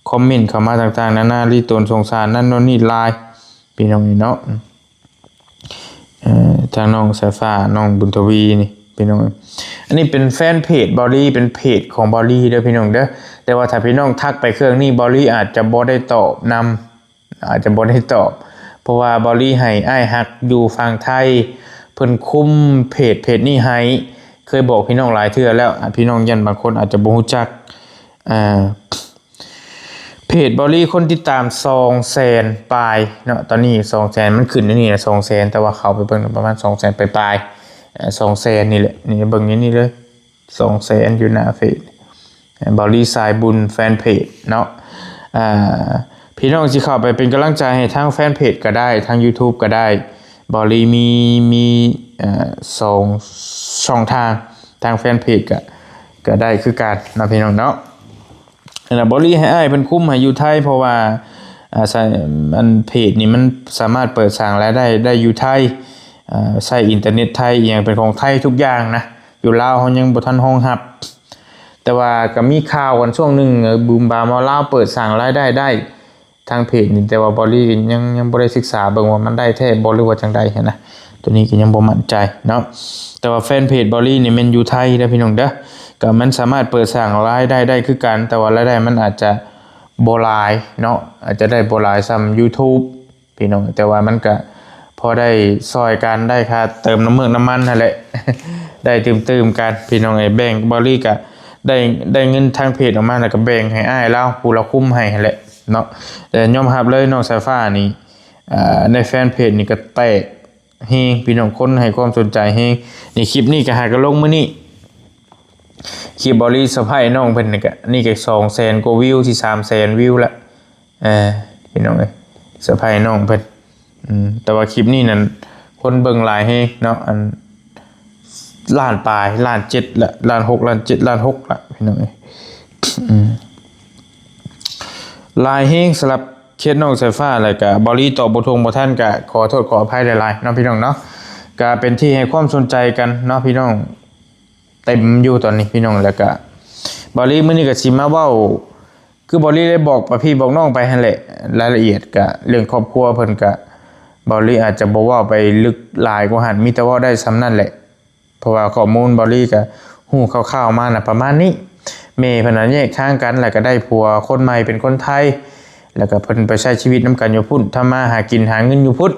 ຄອມເມັນເຂົ້າມາຕ່າງໆນານາ ລີຕົນສົງສານນັ້ນໂນ່ນນີ້ຫຼາຍ ພີ່ນ້ອງເອີຍເນາະ. ເອີ ທາງນ້ອງສາຍຟ້າ ນ້ອງບຸນທະວີນີ້ ພີ່ນ້ອງເອີຍ ອັນນີ້ເປັນແຟນເພຈເບົາລີ ເປັນເພຈຂອງເບົາລີເດີ ພີ່ນ້ອງເດີ. ແຕ່ວ່າຖ້າພີ່ນ້ອງທັກໄປເຄື່ອງນີ້ ເບົາລີອາດຈະບໍ່ໄດ້ຕອບນຳ ອາດຈະບໍ່ໄດ້ຕອບ ເພາະວ່າເບົາລີໃຫ້ອ້າຍຮັກຢູ່ຝັ່ງໄທ ເພິ່ນຄຸມເພຈ ເພຈນີ້ໃຫ້. ເຄີຍບອກພີ່ນ້ອງຫຼາຍເທື່ອແລ້ວ ອາ ພີ່ນ້ອງ ຢ້ານບາງຄົນອາດຈະບໍ່ຮູ້ຈັກ ອາ ເພຈເບົາລີຄົນຕິດຕາມສອງແສນປາຍເນາະ ຕອນນີ້ສອງແສນ ມັນຂຶ້ນຢູ່ນີ້ລະ ສອງແສນ ແຕ່ວ່າເຂົ້າໄປເບິ່ງປະມານສອງແສນປາຍໆ ເອີ ສອງແສນນີ້ແຫຼະ ນີ້ເບິ່ງຢູ່ນີ້ເລີຍ ສອງແສນ ຢູ່ໜ້າເພຈເບົາລີສາຍບຸນແຟນເພຈເນາະ. ອາ ພີ່ນ້ອງຊິເຂົ້າໄປເປັນກຳລັງໃຈໃຫ້ທາງແຟນເພຈກໍໄດ້ ທາງຢູທູບກໍໄດ້ ເບົາລີມີ ມີ ເອີ ສອງຊ່ອງທາງ ທາງແຟນເພຈກໍ ກໍໄດ້ຄືກັນເນາະ ພີ່ນ້ອງເນາະ. ແລ້ວເບົາລີໃຫ້ອ້າຍເພິ່ນຄຸມໃຫ້ຢູ່ໄທ ເພາະວ່າ ອາ ໃຊ້ ອັນເພຈນີ້ມັນສາມາດເປີດສ້າງລາຍໄດ້ ໄດ້ຢູ່ໄທ ອາ ໃຊ້ອິນເຕີເນັດໄທ ອີ່ຫຍັງເປັນຂອງໄທທຸກຢ່າງນະ ຢູ່ລາວເຮົາຍັງບໍ່ທັນຮອງຮັບ. ແຕ່ວ່າກໍມີຂ່າວກັນຊ່ວງໜຶ່ງ ເອີ ບູມບາມວ່າລາວເປີດສ້າງລາຍໄດ້ໄດ້ ທາງເພຈນີ້ ແຕ່ວ່າເບົາລີກໍຍັງ ຍັງບໍ່ໄດ້ສຶກສາເບິ່ງວ່າມັນໄດ້ແທ້ບໍ່ ຫຼືວ່າຈັ່ງໃດຫັ້ນນະ ໂຕນີ້ກໍຍັງບໍ່ໝັ້ນໃຈເນາະ. ແຕ່ວ່າແຟນເພຈເບົາລີນີ້ແມ່ນຢູ່ໄທເດີພີ່ນ້ອງເດີ ກໍມັນສາມາດເປີດສ້າງລາຍໄດ້ໄດ້ຄືກັນ ແຕ່ວ່າລາຍໄດ້ມັນອາດຈະບໍ່ຫຼາຍເນາະ ອາດຈະໄດ້ບໍ່ຫຼາຍສ່ຳຢູທູບພີ່ນ້ອງ ແຕ່ວ່າມັນກໍພໍໄດ້ຊ່ອຍກັນ ໄດ້ຄ່າເຕີມນ້ຳເມືອກນ້ຳມັນຫັ້ນແຫຼະ ໄດ້ຕື່ມໆກັນພີ່ນ້ອງເອີຍ. ແບ່ງ ເບົາລີກໍໄດ້ ໄດ້ເງິນທາງເພຈອອກມາ ແລ້ວກໍແບ່ງໃຫ້ອ້າຍລາວ ຜູ້ລາວຄຸມໃຫ້ຫັ້ນແຫຼະ ເນາະ. ແຕ່ຍອມຮັບເລີຍ ນ້ອງສາຍຟ້ານີ້ ເອີ ໃນແຟນເພຈນີ້ກໍແຕກແຮງ ພີ່ນ້ອງ ຄົນໃຫ້ຄວາມສົນໃຈແຮງ. ນີ້ ຄລິບນີ້ກໍຫາກໍລົງມື້ນີ້ ຄລິບເບົາລີເຊີໄພນ້ອງເພິ່ນນີ້ກໍ ນີ້ກໍສອງແສນກວ່າວິວ ຊິສາມແສນວິວລະ ເອີ ພີ່ນ້ອງເອີຍ ເຊີໄພນ້ອງເພິ່ນ. ອືມ ແຕ່ວ່າຄລິບນີ້ນັ້ນ ຄົນເບິ່ງຫຼາຍແຮງເນາະ ອັນ ລ້ານປາຍ ລ້ານເຈັດລະ ລ້ານຫົກ ລ້ານເຈັດ ລ້ານຫົກລະ ພີ່ນ້ອງເອີຍ. ອືມ ຫຼາຍແຮງສຳລັບເຄສນ້ອງສາຍຟ້າ ແລ້ວກະເບົາລີຕອບບໍ່ທົ່ງບໍ່ທັນ ກະຂໍໂທດຂໍອະໄພຫຼາຍໆເນາະ ພີ່ນ້ອງເນາະ. ກະເປັນທີ່ໃຫ້ຄວາມສົນໃຈກັນເນາະ ພີ່ນ້ອງ ເຕັມຢູ່ຕອນນີ້ ພີ່ນ້ອງ. ແລ້ວກະເບົາລີມື້ນີ້ກະຊິມາເວົ້າ ຄືເບົາລີໄດ້ບອກປະພີ່ບອກນ້ອງໄປຫັ້ນແຫຼະ ລາຍລະອຽດກະເລື່ອງຄອບຄົວເພິ່ນກະ ເບົາລີອາດຈະບໍ່ເວົ້າໄປເລິກຫຼາຍກວ່າຫັ້ນ ມີແຕ່ເວົ້າໄດ້ສ່ຳນັ້ນແຫຼະ ເພາະວ່າຂໍ້ມູນເບົາລີກະຮູ້ຄ່າວໆມານະປະມານນີ້. ແມ່ເພິ່ນນະແຍກທາງກັນ ແລ້ວກະໄດ້ຜົວຄົນໃໝ່ເປັນຄົນໄທ ແລ້ວກະເພິ່ນໄປໃຊ້ຊີວິດນຳກັນຢູ່ພຸ້ນ ທຳມາຫາກິນຫາເງິນຢູ່ພຸ້ນ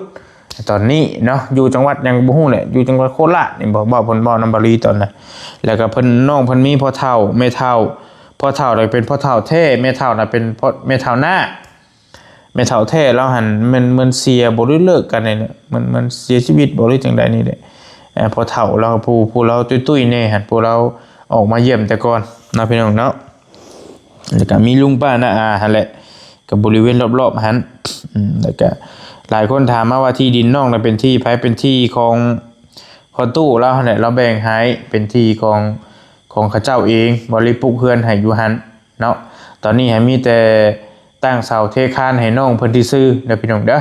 ຕອນນີ້ເນາະ ຢູ່ຈັງຫວັດຫຍັງບໍ່ຮູ້ແຫຼະ ຢູ່ຈັງຫວັດໂຄລາດນີ້ບໍ ເວົ້າ ເພິ່ນເວົ້ານຳເບົາລີຕອນນັ້ນ. ແລ້ວກະເພິ່ນ ນ້ອງເພິ່ນມີພໍ່ເຖົ້າແມ່ເຖົ້າ ພໍ່ເຖົ້າລະເປັນພໍ່ເຖົ້າແທ້ ແມ່ເຖົ້ານະເປັນພໍ່ ແມ່ເຖົ້ານ້າ ແມ່ເຖົ້າແທ້ລາວຫັ້ນແມ່ນ ແມ່ນເສຍບໍ ຫຼືເລີກກັນນີ້ແຫຼະ ແມ່ນ ແມ່ນເສຍຊີວິດບໍ ຫຼືຈັ່ງໃດນີ້ແຫຼະ. ເອີ ພໍ່ເຖົ້າລາວ ຜູ້ ຜູ້ລາວຕຸ້ຍໆແດ່ຫັ້ນ ຜູ້ລາວອອກມາຢ້ຽມແຕ່ກ່ອນເນາະ ພີ່ນ້ອງເນາະ. ແລ້ວກະມີລຸງປ້ານ້າອາຫັ້ນແຫຼະ ກັບບໍລິເວນລອບໆຫັ້ນ. ອືມ ແລ້ວກະຫຼາຍຄົນຖາມມາວ່າທີ່ດິນນ້ອງນະເປັນທີ່ໃຜ? ເປັນທີ່ຂອງພໍ່ຕູ້ລາວຫັ້ນແຫຼະ ລາວແບ່ງໃຫ້ ເປັນທີ່ຂອງ ຂອງເຂົາເຈົ້າເອງ ບໍລິປຸກເຮືອນໃຫ້ຢູ່ຫັ້ນເນາະ. ຕອນນີ້ຫາມີແຕ່ຕັ້ງເສົາເທຄານໃຫ້ນ້ອງເພິ່ນຊື່ໆເດີພີ່ນ້ອງເດີ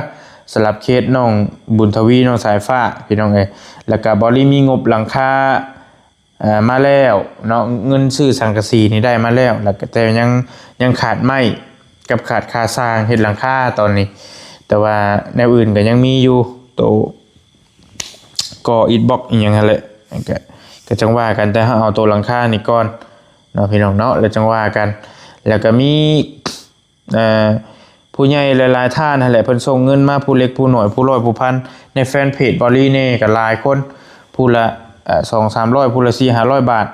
ສຳລັບເຂດນ້ອງບຸນທະວີ ນ້ອງສາຍຟ້າ ພີ່ນ້ອງເອີຍ. ແລ້ວກະບໍລິມີງົບຫຼັງຄາ ເອີ ມາແລ້ວເນາະ ເງິນຊື້ສັງກະສີນີ້ໄດ້ມາແລ້ວ ແລ້ວກະແຕ່ຍັງ ຍັງຂາດໄມ້ກັບຂາດຄ່າຊ່າງເຮັດຫຼັງຄາຕອນນີ້ ແຕ່ວ່າແນວອື່ນກະຍັງມີຢູ່ ໂຕ ກໍ່ອິດບລັອກອີ່ຫຍັງຫັ້ນແຫຼະ ກະ ກະຈັ່ງວ່າກັນ ແຕ່ເຮົາເອົາໂຕຫຼັງຄານີ້ກ່ອນເນາະ ພີ່ນ້ອງເນາະ ແລ້ວຈັ່ງວ່າກັນ. ແລ້ວກະມີ ເອີ ຜູ້ໃຫຍ່ຫຼາຍໆທ່ານຫັ້ນແຫຼະ ເພິ່ນສົ່ງເງິນມາ ຜູ້ເລັກຜູ້ນ້ອຍ ຜູ້ຮ້ອຍຜູ້ພັນ ໃນແຟນເພຈເບົາລີແດ່ ກໍຫຼາຍຄົນ ຜູ້ລະ ເອີ ສອງສາມຮ້ອຍ ຜູ້ລະສີ່ຫ້າຮ້ອຍບາດ.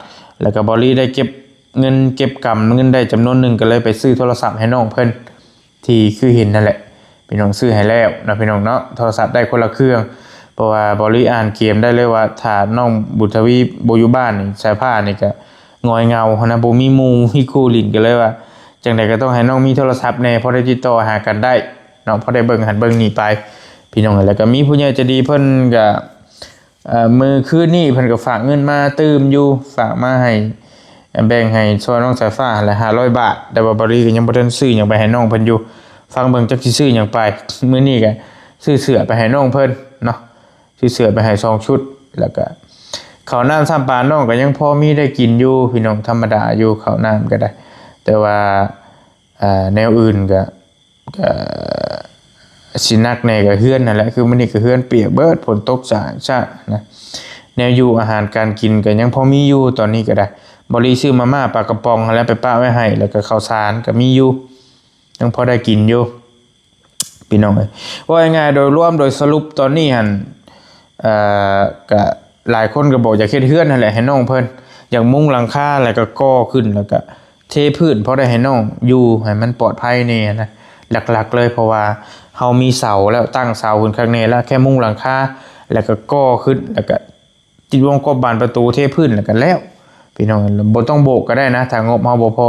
ແລ້ວກໍເບົາລີໄດ້ເກັບເງິນເກັບກຳເງິນໄດ້ຈຳນວນໜຶ່ງ ກໍເລີຍໄປຊື້ໂທລະສັບໃຫ້ນ້ອງເພິ່ນ ທີ່ຄືເຫັນນັ້ນແຫຼະ ພີ່ນ້ອງ ຊື້ໃຫ້ແລ້ວເນາະ ພີ່ນ້ອງເນາະ. ໂທລະສັບໄດ້ຄົນລະເຄື່ອງ ເພາະວ່າເບົາລີອ່ານເກມໄດ້ເລີຍວ່າ ຖ້ານ້ອງບຸນທະວີບໍ່ຢູ່ບ້ານນີ້ ສາຍຟ້ານີ້ກໍ ງອຍເຫງົາຫັ້ນນະ ບໍ່ມີໝູ່ມີຄູ່ຫຼິ້ນ ກໍເລີຍວ່າ ຈັ່ງໃດກໍຕ້ອງໃຫ້ນ້ອງມີໂທລະສັບແດ່ ພໍໄດ້ຕິດຕໍ່ຫາກັນໄດ້ເນາະ ພໍໄດ້ເບິ່ງຫັ້ນເບິ່ງນີ້ໄປ ພີ່ນ້ອງ. ແລ້ວກໍມີຜູ້ໃຫຍ່ໃຈດີເພິ່ນກໍ ເອີ ມື້ຄືນນີ້ເພິ່ນກໍຝາກເງິນມາຕື່ມຢູ່ ຝາກມາໃຫ້ ແບ່ງໃຫ້ຊ່ອຍນ້ອງສາຍຟ້າຫັ້ນແຫຼະຫ້າຮ້ອຍບາດ, ແຕ່ວ່າບ່າວລີກໍຍັງບໍ່ທັນຊື້ຫຍັງໄປໃຫ້ນ້ອງເພິ່ນຢູ່. ຟັງເບິ່ງຈັກຊິຊື້ຫຍັງໄປ. ມື້ນີ້ກໍຊື້ເສື້ອໄປໃຫ້ນ້ອງເພິ່ນເນາະ, ຊື້ເສື້ອໄປໃຫ້ສອງຊຸດ, ແລ້ວກໍເຂົ້ານ້ຳຊຳປານ້ອງກໍຍັງພໍມີໄດ້ກິນຢູ່ພີ່ນ້ອງ, ທຳມະດາຢູ່ເຂົ້ານ້ຳກໍໄດ້, ແຕ່ວ່າ ອ່າ ແນວອື່ນກໍ ກໍຊິໜັກແດ່ກໍເຮືອນຫັ້ນແຫຼະ, ຄືມື້ນີ້ກໍເຮືອນປຽກເບີດ ຝົນຕົກສາດຊາດນະ. ແນວຢູ່ອາຫານການກິນກໍຍັງພໍມີຢູ່ຕອນນີ້ກໍໄດ້. ບ່າວລີຊື້ມາມ່າປາກະປ໋ອງຫັ້ນແຫຼະໄປປະໄວ້ໃຫ້, ແລ້ວກໍເຂົ້າສານກໍມີຢູ່, ຍັງພໍໄດ້ກິນຢູ່ພີ່ນ້ອງເອີຍ. ເວົ້າງ່າຍໆ ໂດຍລວມໂດຍສະຫຼຸບຕອນນີ້ຫັ້ນ ເອີ ກະຫຼາຍຄົນກໍບອກຢາກເຮັດເຮືອນຫັ້ນແຫຼະໃຫ້ນ້ອງເພິ່ນ, ຢາກມຸງຫຼັງຄາ ແລ້ວກໍກໍ່ຂຶ້ນ ແລ້ວກໍເທພື້ນ ພໍໄດ້ໃຫ້ນ້ອງຢູ່ໃຫ້ມັນປອດໄພແດ່ນະ. ຫຼັກໆເລີຍ ເພາະວ່າເຮົາມີເສົາແລ້ວ, ຕັ້ງເສົາຂຶ້ນຄັກແນ່ແລ້ວ, ແຄ່ມຸງຫຼັງຄາ ແລ້ວກໍກໍ່ຂຶ້ນ ແລ້ວກໍຕິດວົງກົບບານປະຕູ ເທພື້ນ ແລ້ວກໍແລ້ວ ພີ່ນ້ອງ. ບໍ່ຕ້ອງໂບກກໍໄດ້ນະ ຖ້າງົບເຮົາບໍ່ພໍ,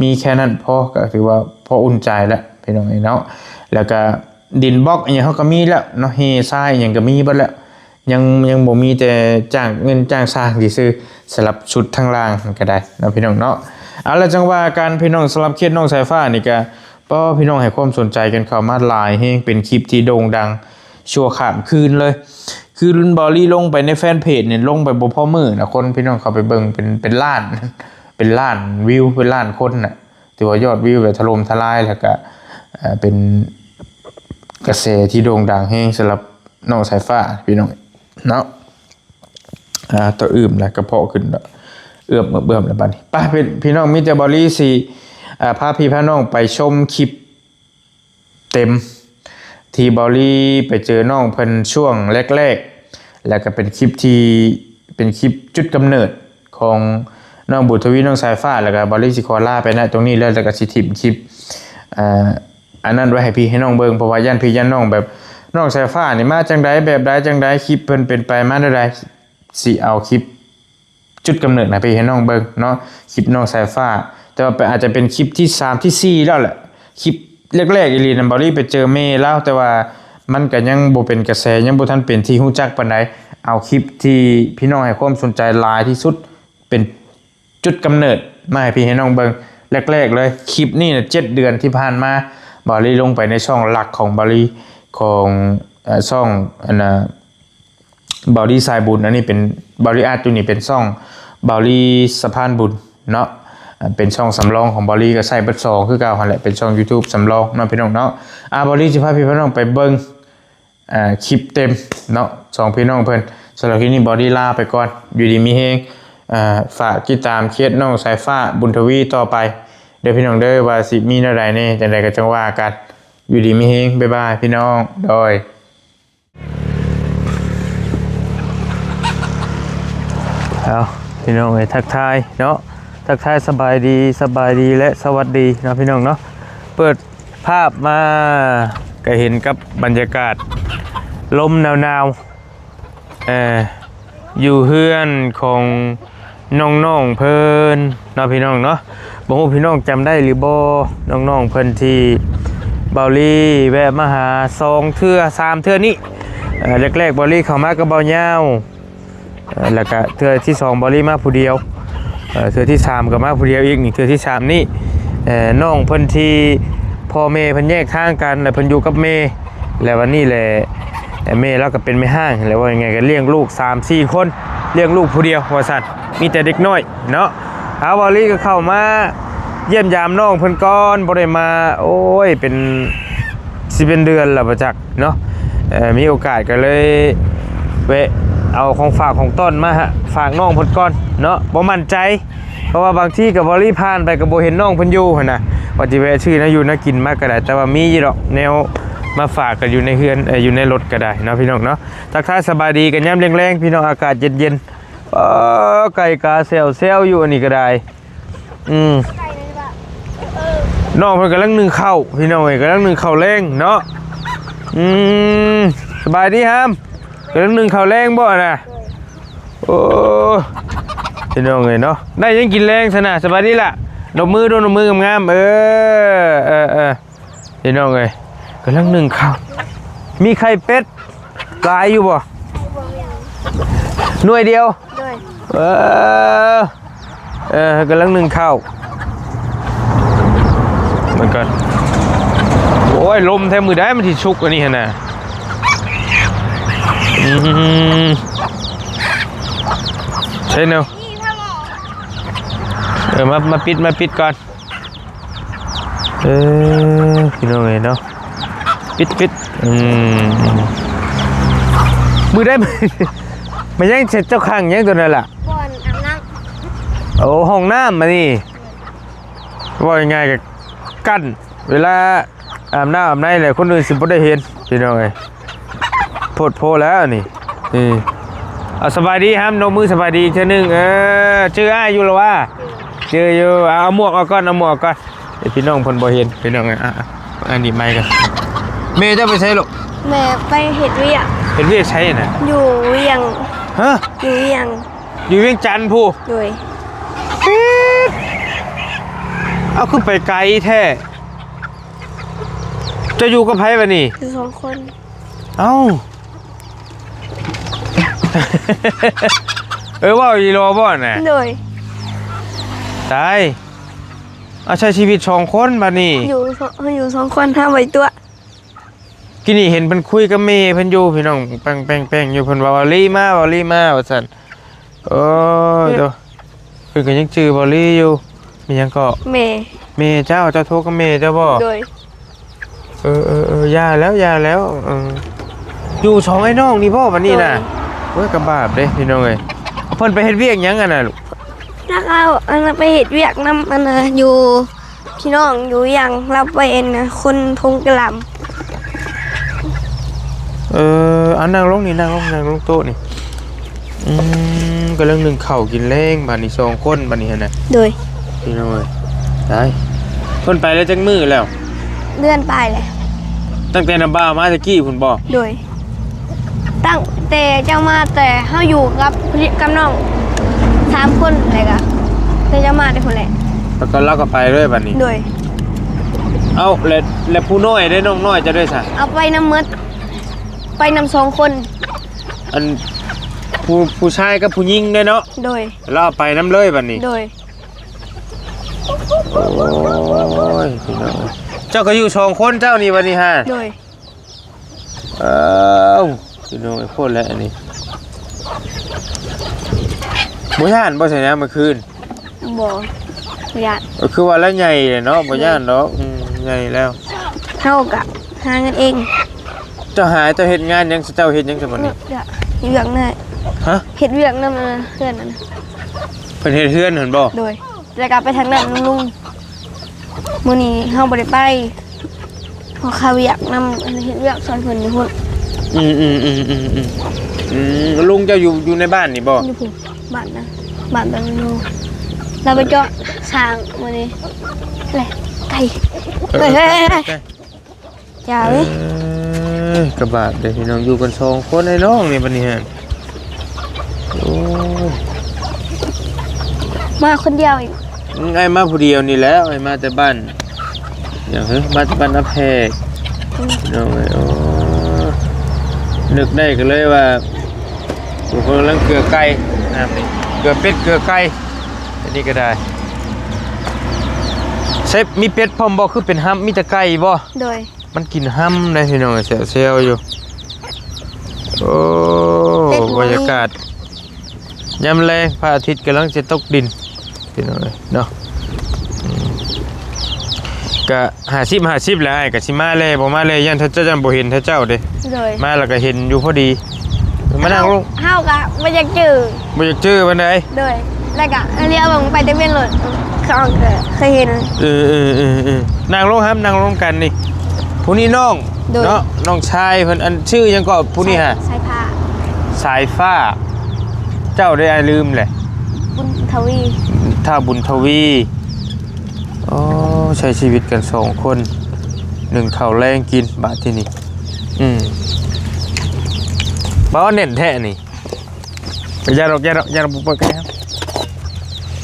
ມີແຄ່ນັ້ນພໍ ກໍຖືວ່າພໍອຸ່ນໃຈແລ້ວ ພີ່ນ້ອງເອີຍເນາະ. ແລ້ວກໍດິນບລັອກອີ່ຫຍັງເຮົາກໍມີແລ້ວເນາະ, ເຮຊາຍອີ່ຫຍັງກໍມີເບິດແລ້ວ, ຍັງ ຍັງບໍ່ມີແຕ່ຈ້າງເງິນຈ້າງຊ່າງຊື່ໆ ສຳລັບຊຸດທາງລ່າງຫັ້ນກໍໄດ້ເນາະ ພີ່ນ້ອງເນາະ. ເອົາລະ ຈັ່ງວ່າກັນ ພີ່ນ້ອງ, ສຳລັບເຂດນ້ອງສາຍຟ້ານີ້ກໍ ປ້ ພີ່ນ້ອງໃຫ້ຄວາມສົນໃຈກັນເຂົ້າມາຫຼາຍແຮງ, ເປັນຄລິບທີ່ໂດ່ງດັງຊົ່ວຂ້າມຄືນເລີຍ. ຄືບ່າວລີລົງໄປໃນແຟນເພຈນີ້ ລົງໄປບໍ່ພໍມື້ນະ, ຄົນ ພີ່ນ້ອງເຂົ້າໄປເບິ່ງເປັນ ເປັນລ້ານ ເປັນລ້ານວິວ ເປັນລ້ານຄົນນະ. ຖືວ່າຍອດວິວແບບຖະຫຼົ່ມທະລາຍ ແລ້ວກະ ເອີ ເປັນກະແສທີ່ໂດ່ງດັງແຮງສຳລັບນ້ອງສາຍຟ້າ ພີ່ນ້ອງເນາະ. ອ່າ ຕໍ່ອື່ມແລ້ວ ກະເພາະຂຶ້ນແລ້ວ ເອືອບເອືອບແລ້ວບັດນີ້. ໄປ ພີ່ ພີ່ນ້ອງ, ມີແຕ່ບ່າວລີຊິ ອ່າ ພາພີ່ພານ້ອງໄປຊົມຄລິບເຕັມ ທີ່ບ່າວລີໄປເຈີນ້ອງເພິ່ນຊ່ວງແລກໆ ແລ້ວກະເປັນຄລິບທີ່ ເປັນຄລິບຈຸດກຳເນີດ ຂອງນ້ອງບຸນທະວີ ນ້ອງສາຍຟ້າ, ແລ້ວກໍບ່າວລີຊິຂໍລາໄປນະຕົງນີ້ເລີຍ, ແລ້ວກໍຊິຖິ້ມຄລິບ ອ່າ ອັນນັ້ນໄວ້ໃຫ້ພີ່ໃຫ້ນ້ອງເບິ່ງ, ເພາະວ່າຢ້ານພີ່ຢ້ານນ້ອງ ແບບນ້ອງສາຍຟ້ານີ້ມາຈັ່ງໃດ ແບບໃດຈັ່ງໃດ, ຄລິບເພິ່ນເປັນໄປມາແນວໃດ, ຊິເອົາຄລິບຈຸດກຳເນີດໃຫ້ພີ່ໃຫ້ນ້ອງເບິ່ງເນາະ, ຄລິບນ້ອງສາຍຟ້າ. ແຕ່ວ່າອາດຈະເປັນຄລິບທີສາມທີສີ່ແລ້ວແຫຼະ, ຄລິບແລກໆອີ່ຫຼີນະ ບ່າວລີໄປເຈີແມ່ລາວ, ແຕ່ວ່າມັນກໍຍັງບໍ່ເປັນກະແສ, ຍັງບໍ່ທັນເປັນທີ່ຮູ້ຈັກປານໃດ. ເອົາຄລິບທີ່ພີ່ນ້ອງໃຫ້ຄວາມສົນໃຈຫຼາຍທີ່ສຸດ ເປັນຈຸດກຳເນີດມາໃຫ້ພີ່ໃຫ້ນ້ອງເບິ່ງແລກໆເລີຍ. ຄລິບນີ້ນະ ເຈັດເດືອນທີ່ຜ່ານມາ ບ່າວລີລົງໄປໃນຊ່ອງຫຼັກຂອງບ່າວລີ ຂອງ ເອີ ຊ່ອງ ອັນນ່າ ບ່າວລີສາຍບຸນ. ອັນນີ້ເປັນ ບ່າວລີອັດຢູ່ນີ້ເປັນຊ່ອງບ່າວລີສະພານບຸນເນາະ, ເປັນຊ່ອງສຳລອງຂອງບ່າວລີ, ກໍໃຊ້ເບິດສອງຄືເກົ່າຫັ້ນແຫຼະ, ເປັນຊ່ອງ YouTube ສຳລອງເນາະ ພີ່ນ້ອງເນາະ. ອ່າ ບ່າວລີຊິພາພີ່ພານ້ອງໄປເບິ່ງ ອ່າ ຄລິບເຕັມເນາະ ສອງພີ່ນ້ອງເພິ່ນ. ສຳລັບຄລິບນີ້ ບ່າວລີລາໄປກ່ອນ, ຢູ່ດີມີແຮງ. ອ່າ ຝາກຕິດຕາມເຂດນ້ອງສາຍຟ້າ ບຸນທະວີ ຕໍ່ໄປເດີພີ່ນ້ອງເດີ, ວ່າຊິມີແນວໃດແດ່, ຈັ່ງໃດກໍຈັ່ງວ່າກັນ. ຢູ່ດີມີແຮງ, ບາຍບາຍພີ່ນ້ອງ. ໂດຍ ເອົາ ພີ່ນ້ອງເອີຍ, ທັກທາຍເນາະ, ທັກທາຍສະບາຍດີ, ສະບາຍດີ ແລະ ສະຫວັດດີເນາະ ພີ່ນ້ອງເນາະ. ເປີດພາບມາກໍເຫັນກັບບັນຍາກາດລົມໜາວໆ ເອີ ຢູ່ເຮືອນຂອງນ້ອງໆເພິ່ນເນາະ ພີ່ນ້ອງເນາະ. ບໍ່ຮູ້ພີ່ນ້ອງຈຳໄດ້ຫຼືບໍ່ ນ້ອງໆເພິ່ນທີ່ບ່າວລີແວະມາຫາສອງເທື່ອສາມເທື່ອນີ້. ເອີ ແລກໆບ່າວລີເຂົ້າມາກັບບ່າວຍາວ, ເອີ ແລ້ວກະເທື່ອທີສອງບ່າວລີມາຜູ້ດຽວ, ເອີ ເທື່ອທີສາມກໍມາຜູ້ດຽວອີກນີ້, ເທື່ອທີສາມນີ້ ເອີ ນ້ອງເພິ່ນທີ່ພໍ່ແມ່ເພິ່ນແຍກທາງກັນ ແລ້ວເພິ່ນຢູ່ກັບແມ່, ແລ້ວວັນນີ້ແຫຼະ ແມ່ລາວກໍເປັນແມ່ຮ້າງ ແລ້ວເວົ້າງ່າຍໆກໍລ້ຽງລູກສາມສີ່ຄົນ, ລ້ຽງລູກຜູ້ດຽວວ່າຊັ້ນ, ມີແຕ່ເດັກນ້ອຍເນາະ. ເອົາ ບ່າວລີກໍເຂົ້າມາຢ້ຽມຢາມນ້ອງເພິ່ນກ່ອນ, ບໍ່ໄດ້ມາ ໂອ້ຍ ເປັນ ຊິເປັນເດືອນແລ້ວບໍ່ຈັກເນາະ. ເອີ ມີໂອກາດກໍເລີຍແວະເອົາຂອງຝາກຂອງຕ້ອນມາຝາກນ້ອງເພິ່ນກ່ອນເນາະ, ບໍ່ໝັ້ນໃຈ ເພາະວ່າບາງທີກໍບໍ່ລີຜ່ານໄປກໍບໍ່ເຫັນນ້ອງເພິ່ນຢູ່ຫັ້ນນະ, ວ່າຊິແວະຊື້ແນວຢູ່ແນວກິນມາກໍໄດ້, ແຕ່ວ່າມີຢູ່ດອກແນວມາຝາກກັນຢູ່ໃນເຮືອນ ເອີ ຢູ່ໃນລົດກໍໄດ້ເນາະ ພີ່ນ້ອງເນາະ. ທັກທາຍສະບາຍດີກັນຍາມແລງໆ ພີ່ນ້ອງ, ອາກາດເຢັນໆ. ເອີ ໄກ່ກາແຊວໆຢູ່ອັນນີ້ກໍໄດ້. ອືມ ນ້ອງເພິ່ນກຳລັງໜຶ້ງເຂົ້າ ພີ່ນ້ອງເອີຍ, ກຳລັງໜຶ້ງເຂົ້າແລງເນາະ. ອືມ ສະບາຍດີຫາມ, ກຳລັງໜຶ້ງເຂົ້າແລງບໍ່ນະ? ໂອ້ ພີ່ນ້ອງເອີຍເນາະ, ໄດ້ຫຍັງກິນແລງຊັ້ນນະ? ສະບາຍດີລະ, ນົບມືດູ, ນົບມືງາມໆ. ເອີ ເອີ ເອີ ພີ່ນ້ອງເອີຍ, ກຳລັງໜຶ້ງເຂົ້າ. ມີໄຂ່ເປັດຫຼາຍຢູ່ບໍ່? ໜ່ວຍດຽວ? ໂດຍ. ເອີ ເອີ ກຳລັງໜຶ້ງເຂົ້າ ເບິ່ງກ່ອນ. ໂອ້ຍ ລົມແທ້ ມື້ໃດມັນຊິສຸກອັນນີ້ຫັ້ນນະ. ອືມ ໃຊ່ເນາະ. ເອີ ມາ ມາປິດ ມາປິດກ່ອນ. ເອີ ພີ່ນ້ອງເອີຍເນາະ ປິດ ປິດ. ອືມ ມື້ໃດ ມາຍັງເສັດ ເຈົ້າຂັງຫຍັງຕົວນັ້ນລະ? ບ່ອນອາບນ້ຳ. ໂອ້ ຫ້ອງນ້ຳອັນນີ້ ເວົ້າງ່າຍໆ ກໍກັ້ນ ເວລາອາບນ້ຳອາບໃນແຫຼະ ຄົນອື່ນຊິບໍ່ໄດ້ເຫັນ ພີ່ນ້ອງເອີຍ. ໂພດໂພແລ້ວນີ້. ເອີ ເອົາ ສະບາຍດີຮຳ ນົບມືສະບາຍດີອີກເທື່ອໜຶ່ງ. ເອີ ຈື່ອ້າຍຢູ່ລະວະ? ຈື່ຢູ່. ເອົາ ເອົາໝວກອອກກ່ອນ ເອົາໝວກອອກກ່ອນ. ເອີ ພີ່ນ້ອງເພິ່ນບໍ່ເຫັນ ພີ່ນ້ອງເອີຍ. ອ່ະ ອັນນີ້ໄມກັນ. ແມ່ເຈົ້າໄປໃສລູກ? ແມ່ໄປເຮັດວຽກ. ເຮັດວຽກໃສນະ? ຢູ່ວຽງ. ຮະ? ຢູ່ວຽງ. ຢູ່ວຽງຈັນພຸ້ນ? ໂດຍ. ເອົາ ຄືໄປໄກແທ້. ເຈົ້າຢູ່ກັບໃຜບັດນີ້? ຢູ່ສອງຄົນ. ເອົ້າ ເອີ ເວົ້າອີ່ຫຼໍບໍ່ນະ? ໂດຍ. ຕາຍ ເອົາ ໃຊ້ຊີວິດສອງຄົນບັດນີ້. ຢູ່ ຢູ່ສອງຄົນ ຫາໄວ້ຕົວະ. ກີ້ນີ້ເຫັນເພິ່ນຄຸຍກັບແມ່ເພິ່ນຢູ່ ພີ່ນ້ອງ ແປ້ງໆໆຢູ່ ເພິ່ນວ່າ ເບົາລີມາ ເບົາລີມາ ວ່າຊັ້ນ. ໂອ້ຍ ເອີ ໂຕ ເພິ່ນກໍຍັງຈື່ເບົາລີຢູ່. ມີຫຍັງເກາະ? ແມ່ ແມ່ເຈົ້າ ເຈົ້າໂທກັບແມ່ເຈົ້າບໍ່? ໂດຍ. ເອີໆໆ ຢ່າແລ້ວ ຢ່າແລ້ວ. ເອີ ຢູ່ສອງອ້າຍນ້ອງນີ້ບໍ່ບັດນີ້ນະ? ໂດຍ. ໂອ້ຍ ກະບາບເດ້ພີ່ນ້ອງເອີຍ. ເພິ່ນໄປເຮັດວຽກຫຍັງອັນນະລູກ? ຈັກ ເອົາ ອັນນະ ໄປເຮັດວຽກນຳ ອັນນະ ຢູ່ ພີ່ນ້ອງຢູ່ຫຍັງ ລາວເປັນຄົນທົ່ງກະຫຼຳ. ເອີ ເອົາ ນັ່ງລົງນີ້ ນັ່ງລົງ ນັ່ງລົງໂຕະນີ້. ອືມ ກຳລັງໜຶ້ງເຂົ້າກິນແລງ ບາດນີ້ສອງຄົນ ບາດນີ້ຫັ້ນນະ. ໂດຍ. ພີ່ນ້ອງເອີຍ ຕາຍ ເພິ່ນໄປໄດ້ຈັກມື້ແລ້ວ? ເດືອນປາຍແລ້ວ. ຕັ້ງແຕ່ນ້າບ່າວມາແຕ່ກີ້ພຸ້ນບໍ່? ໂດຍ. ຕັ້ງແຕ່ເຈົ້າມາ ແຕ່ເຮົາຢູ່ກັບ ກັບນ້ອງສາມຄົນ ແລ້ວກະແຕ່ເຈົ້າມາແຕ່ພຸ້ນແຫຼະ ແລ້ວກໍລາວກໍໄປເລີຍບັດນີ້. ໂດຍ. ເອົ້າ ແລ້ວ ແລ້ວຜູ້ນ້ອຍເດ້ ນ້ອງນ້ອຍເຈົ້າເດ້ຊະ? ເອົາໄປນຳໝົດ ໄປນຳສອງຄົນ. ອັນ ຜູ້ ຜູ້ຊາຍກັບຜູ້ຍິງເດ້ເນາະ? ໂດຍ. ລາວໄປນຳເລີຍບັດນີ້. ໂດຍ. ໂອ້ຍ ພີ່ນ້ອງ ເຈົ້າກໍຢູ່ສອງຄົນເຈົ້ານີ້ບັດນີ້ຫາ? ໂດຍ. ອ້າວ ພີ່ນ້ອງເອີຍ ໂພດແຫຼະອັນນີ້. ບໍ່ຢ້ານບໍ່ ຊະຍາມມື້ຄືນ? ບໍ່ ບໍ່ຢ້ານ. ກໍຄືວ່າລາວໃຫຍ່ແຫຼະເນາະ ບໍ່ຢ້ານດອກ. ອືມ ໃຫຍ່ແລ້ວ. ເຮົາກະຫາເງິນເອງ. ເຈົ້າຫາ ເຈົ້າເຮັດງານຫຍັງ? ເຈົ້າເຮັດຫຍັງຊະບັດນີ້? ເຮັດວຽກນະ. ຮະ? ເຮັດວຽກນຳເຮືອນນັ້ນ. ເພິ່ນເຮັດເຮືອນຫັ້ນບໍ່? ໂດຍ. ແລ້ວກໍໄປທາງນັ້ນນຳລຸງ. ມື້ນີ້ເຮົາບໍ່ໄດ້ໄປ ເພາະເຂົາວຽກນຳ ເຮັດວຽກຊ່ອຍເພິ່ນຢູ່ພຸ້ນ. ອືມໆໆໆ. ອືມ ລຸງເຈົ້າຢູ່ ຢູ່ໃນບ້ານນີ້ບໍ່? ຢູ່ພຸ້ນ ບ້ານນະ ບ້ານ ບ້ານຢູ່. ລາວໄປເຈາະສ້າງມື້ນີ້ແຫຼະ ໄກ. ເອີ ເອີ ເອີ ໄກ. ຢ່າເອີຍ ເອີຍ ກະບາບເດ້ພີ່ນ້ອງ ຢູ່ກັນສອງຄົນ ອ້າຍນ້ອງນີ້ບັດນີ້ຫັ້ນ. ໂອ້ຍ ມາຄົນດຽວອີກ. ອືມ ອ້າຍມາຜູ້ດຽວນີ້ແຫຼະ ອ້າຍມາແຕ່ບ້ານຫຍັງເຮີ ມາແຕ່ບ້ານນາແພກ. ອືມ ພີ່ນ້ອງເອີຍ ໂອ້ ນຶກໄດ້ກໍເລີຍວ່າ ຜູ້ຄົນກຳລັງເກືອໄກ່ ນ້ຳນີ້ ເກືອເປັດເກືອໄກ່. ອັນນີ້ກໍໄດ້ ເຊັບ ມີເປັດພ້ອມບໍ່? ຄືເປັນຮຳ ມີແຕ່ໄກ່ບໍ່? ໂດຍ. ມັນກິນຮຳໄດ໋ພີ່ນ້ອງ ແຊວໆຢູ່. ໂອ້ ເປັດບໍ່ມີ ບັນຍາກາດຍາມແລງ ພະອາທິດກຳລັງຈະຕົກດິນພີ່ນ້ອງເອີຍເນາະ. ອືມ ກະຫ້າສິບຫ້າສິບແຫຼະ ອ້າຍກະຊິມາແລ ບໍ່ມາແລ ຢ້ານເຂົາເຈົ້າ ຢ້ານບໍ່ເຫັນເຂົາເຈົ້າເດ້. ໂດຍ. ມາແລ້ວກະເຫັນຢູ່ພໍດີ. ມານັ່ງລົງ ເຮົາກະບໍ່ຢາກຈື່ ບໍ່ຢາກຈື່ປານໃດ. ໂດຍ. ແລ້ວກະລຽວເບິ່ງໄປທະບຽນລົດ ເຂົາເຄີຍເຫັນ. ເອີໆໆໆ ນັ່ງລົງຮຳ ນັ່ງລົງກັນນີ້. ຜູ້ນີ້ນ້ອງ. ໂດຍ. ເນາະ ນ້ອງຊາຍເພິ່ນ. ອັນຊື່ຫຍັງເກາະຜູ້ນີ້ຫະ? ສາຍ ສາຍຟ້າ. ສາຍຟ້າ. ເຈົ້າໄດ້ ອ້າຍລືມແຫຼະ. ບຸນທະວີ. ທ້າວບຸນທະວີ. ໂອ້ ໃຊ້ຊີວິດກັນສອງຄົນ ໜຶ້ງເຂົ້າແລງກິນບາດທີນີ້. ອືມ ບໍ່ແໜ້ນແທ້ນີ້. ຢ່າດອກ ຢ່າດອກ ຢ່າດອກ ບໍ່ເປີດກັນ.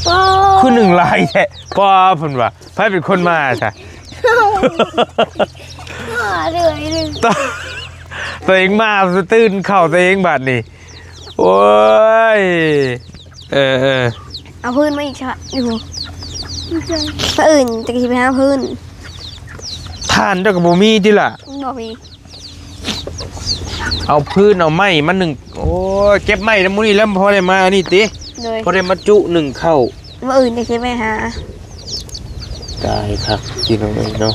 ໂອ້ ຄືໜຶ້ງຫຼາຍແທ້. ປ້າ ເພິ່ນວ່າ ໃຜເປັນຄົນມາຊະ? ຕົວເອງມາ ຕື່ນເຂົ້າຕົວເອງບາດນີ້. ໂອ້ຍ ເອີ ເອົາຟືນມາອີກຊະ ຢູ່ ມື້ອື່ນຈັກຊິໄປຫາຟືນ. ຖ່ານເຈົ້າກໍບໍ່ມີຕິລະ? ບໍ່ມີ. ເອົາຟືນເອົາໄມ້ມາໜຶ້ງ. ໂອ້ຍ ເກັບໄມ້ນຳມື້ນີ້ແລ້ວ ພໍໄດ້ມາອັນນີ້ຕິ? ໂດຍ. ພໍໄດ້ມາຈຸໜຶ້ງເຂົ້າ. ມື້ອື່ນຈັ່ງຊິໄປຫາ. ຕາຍຄັກພີ່ນ້ອງເອີຍເນາະ.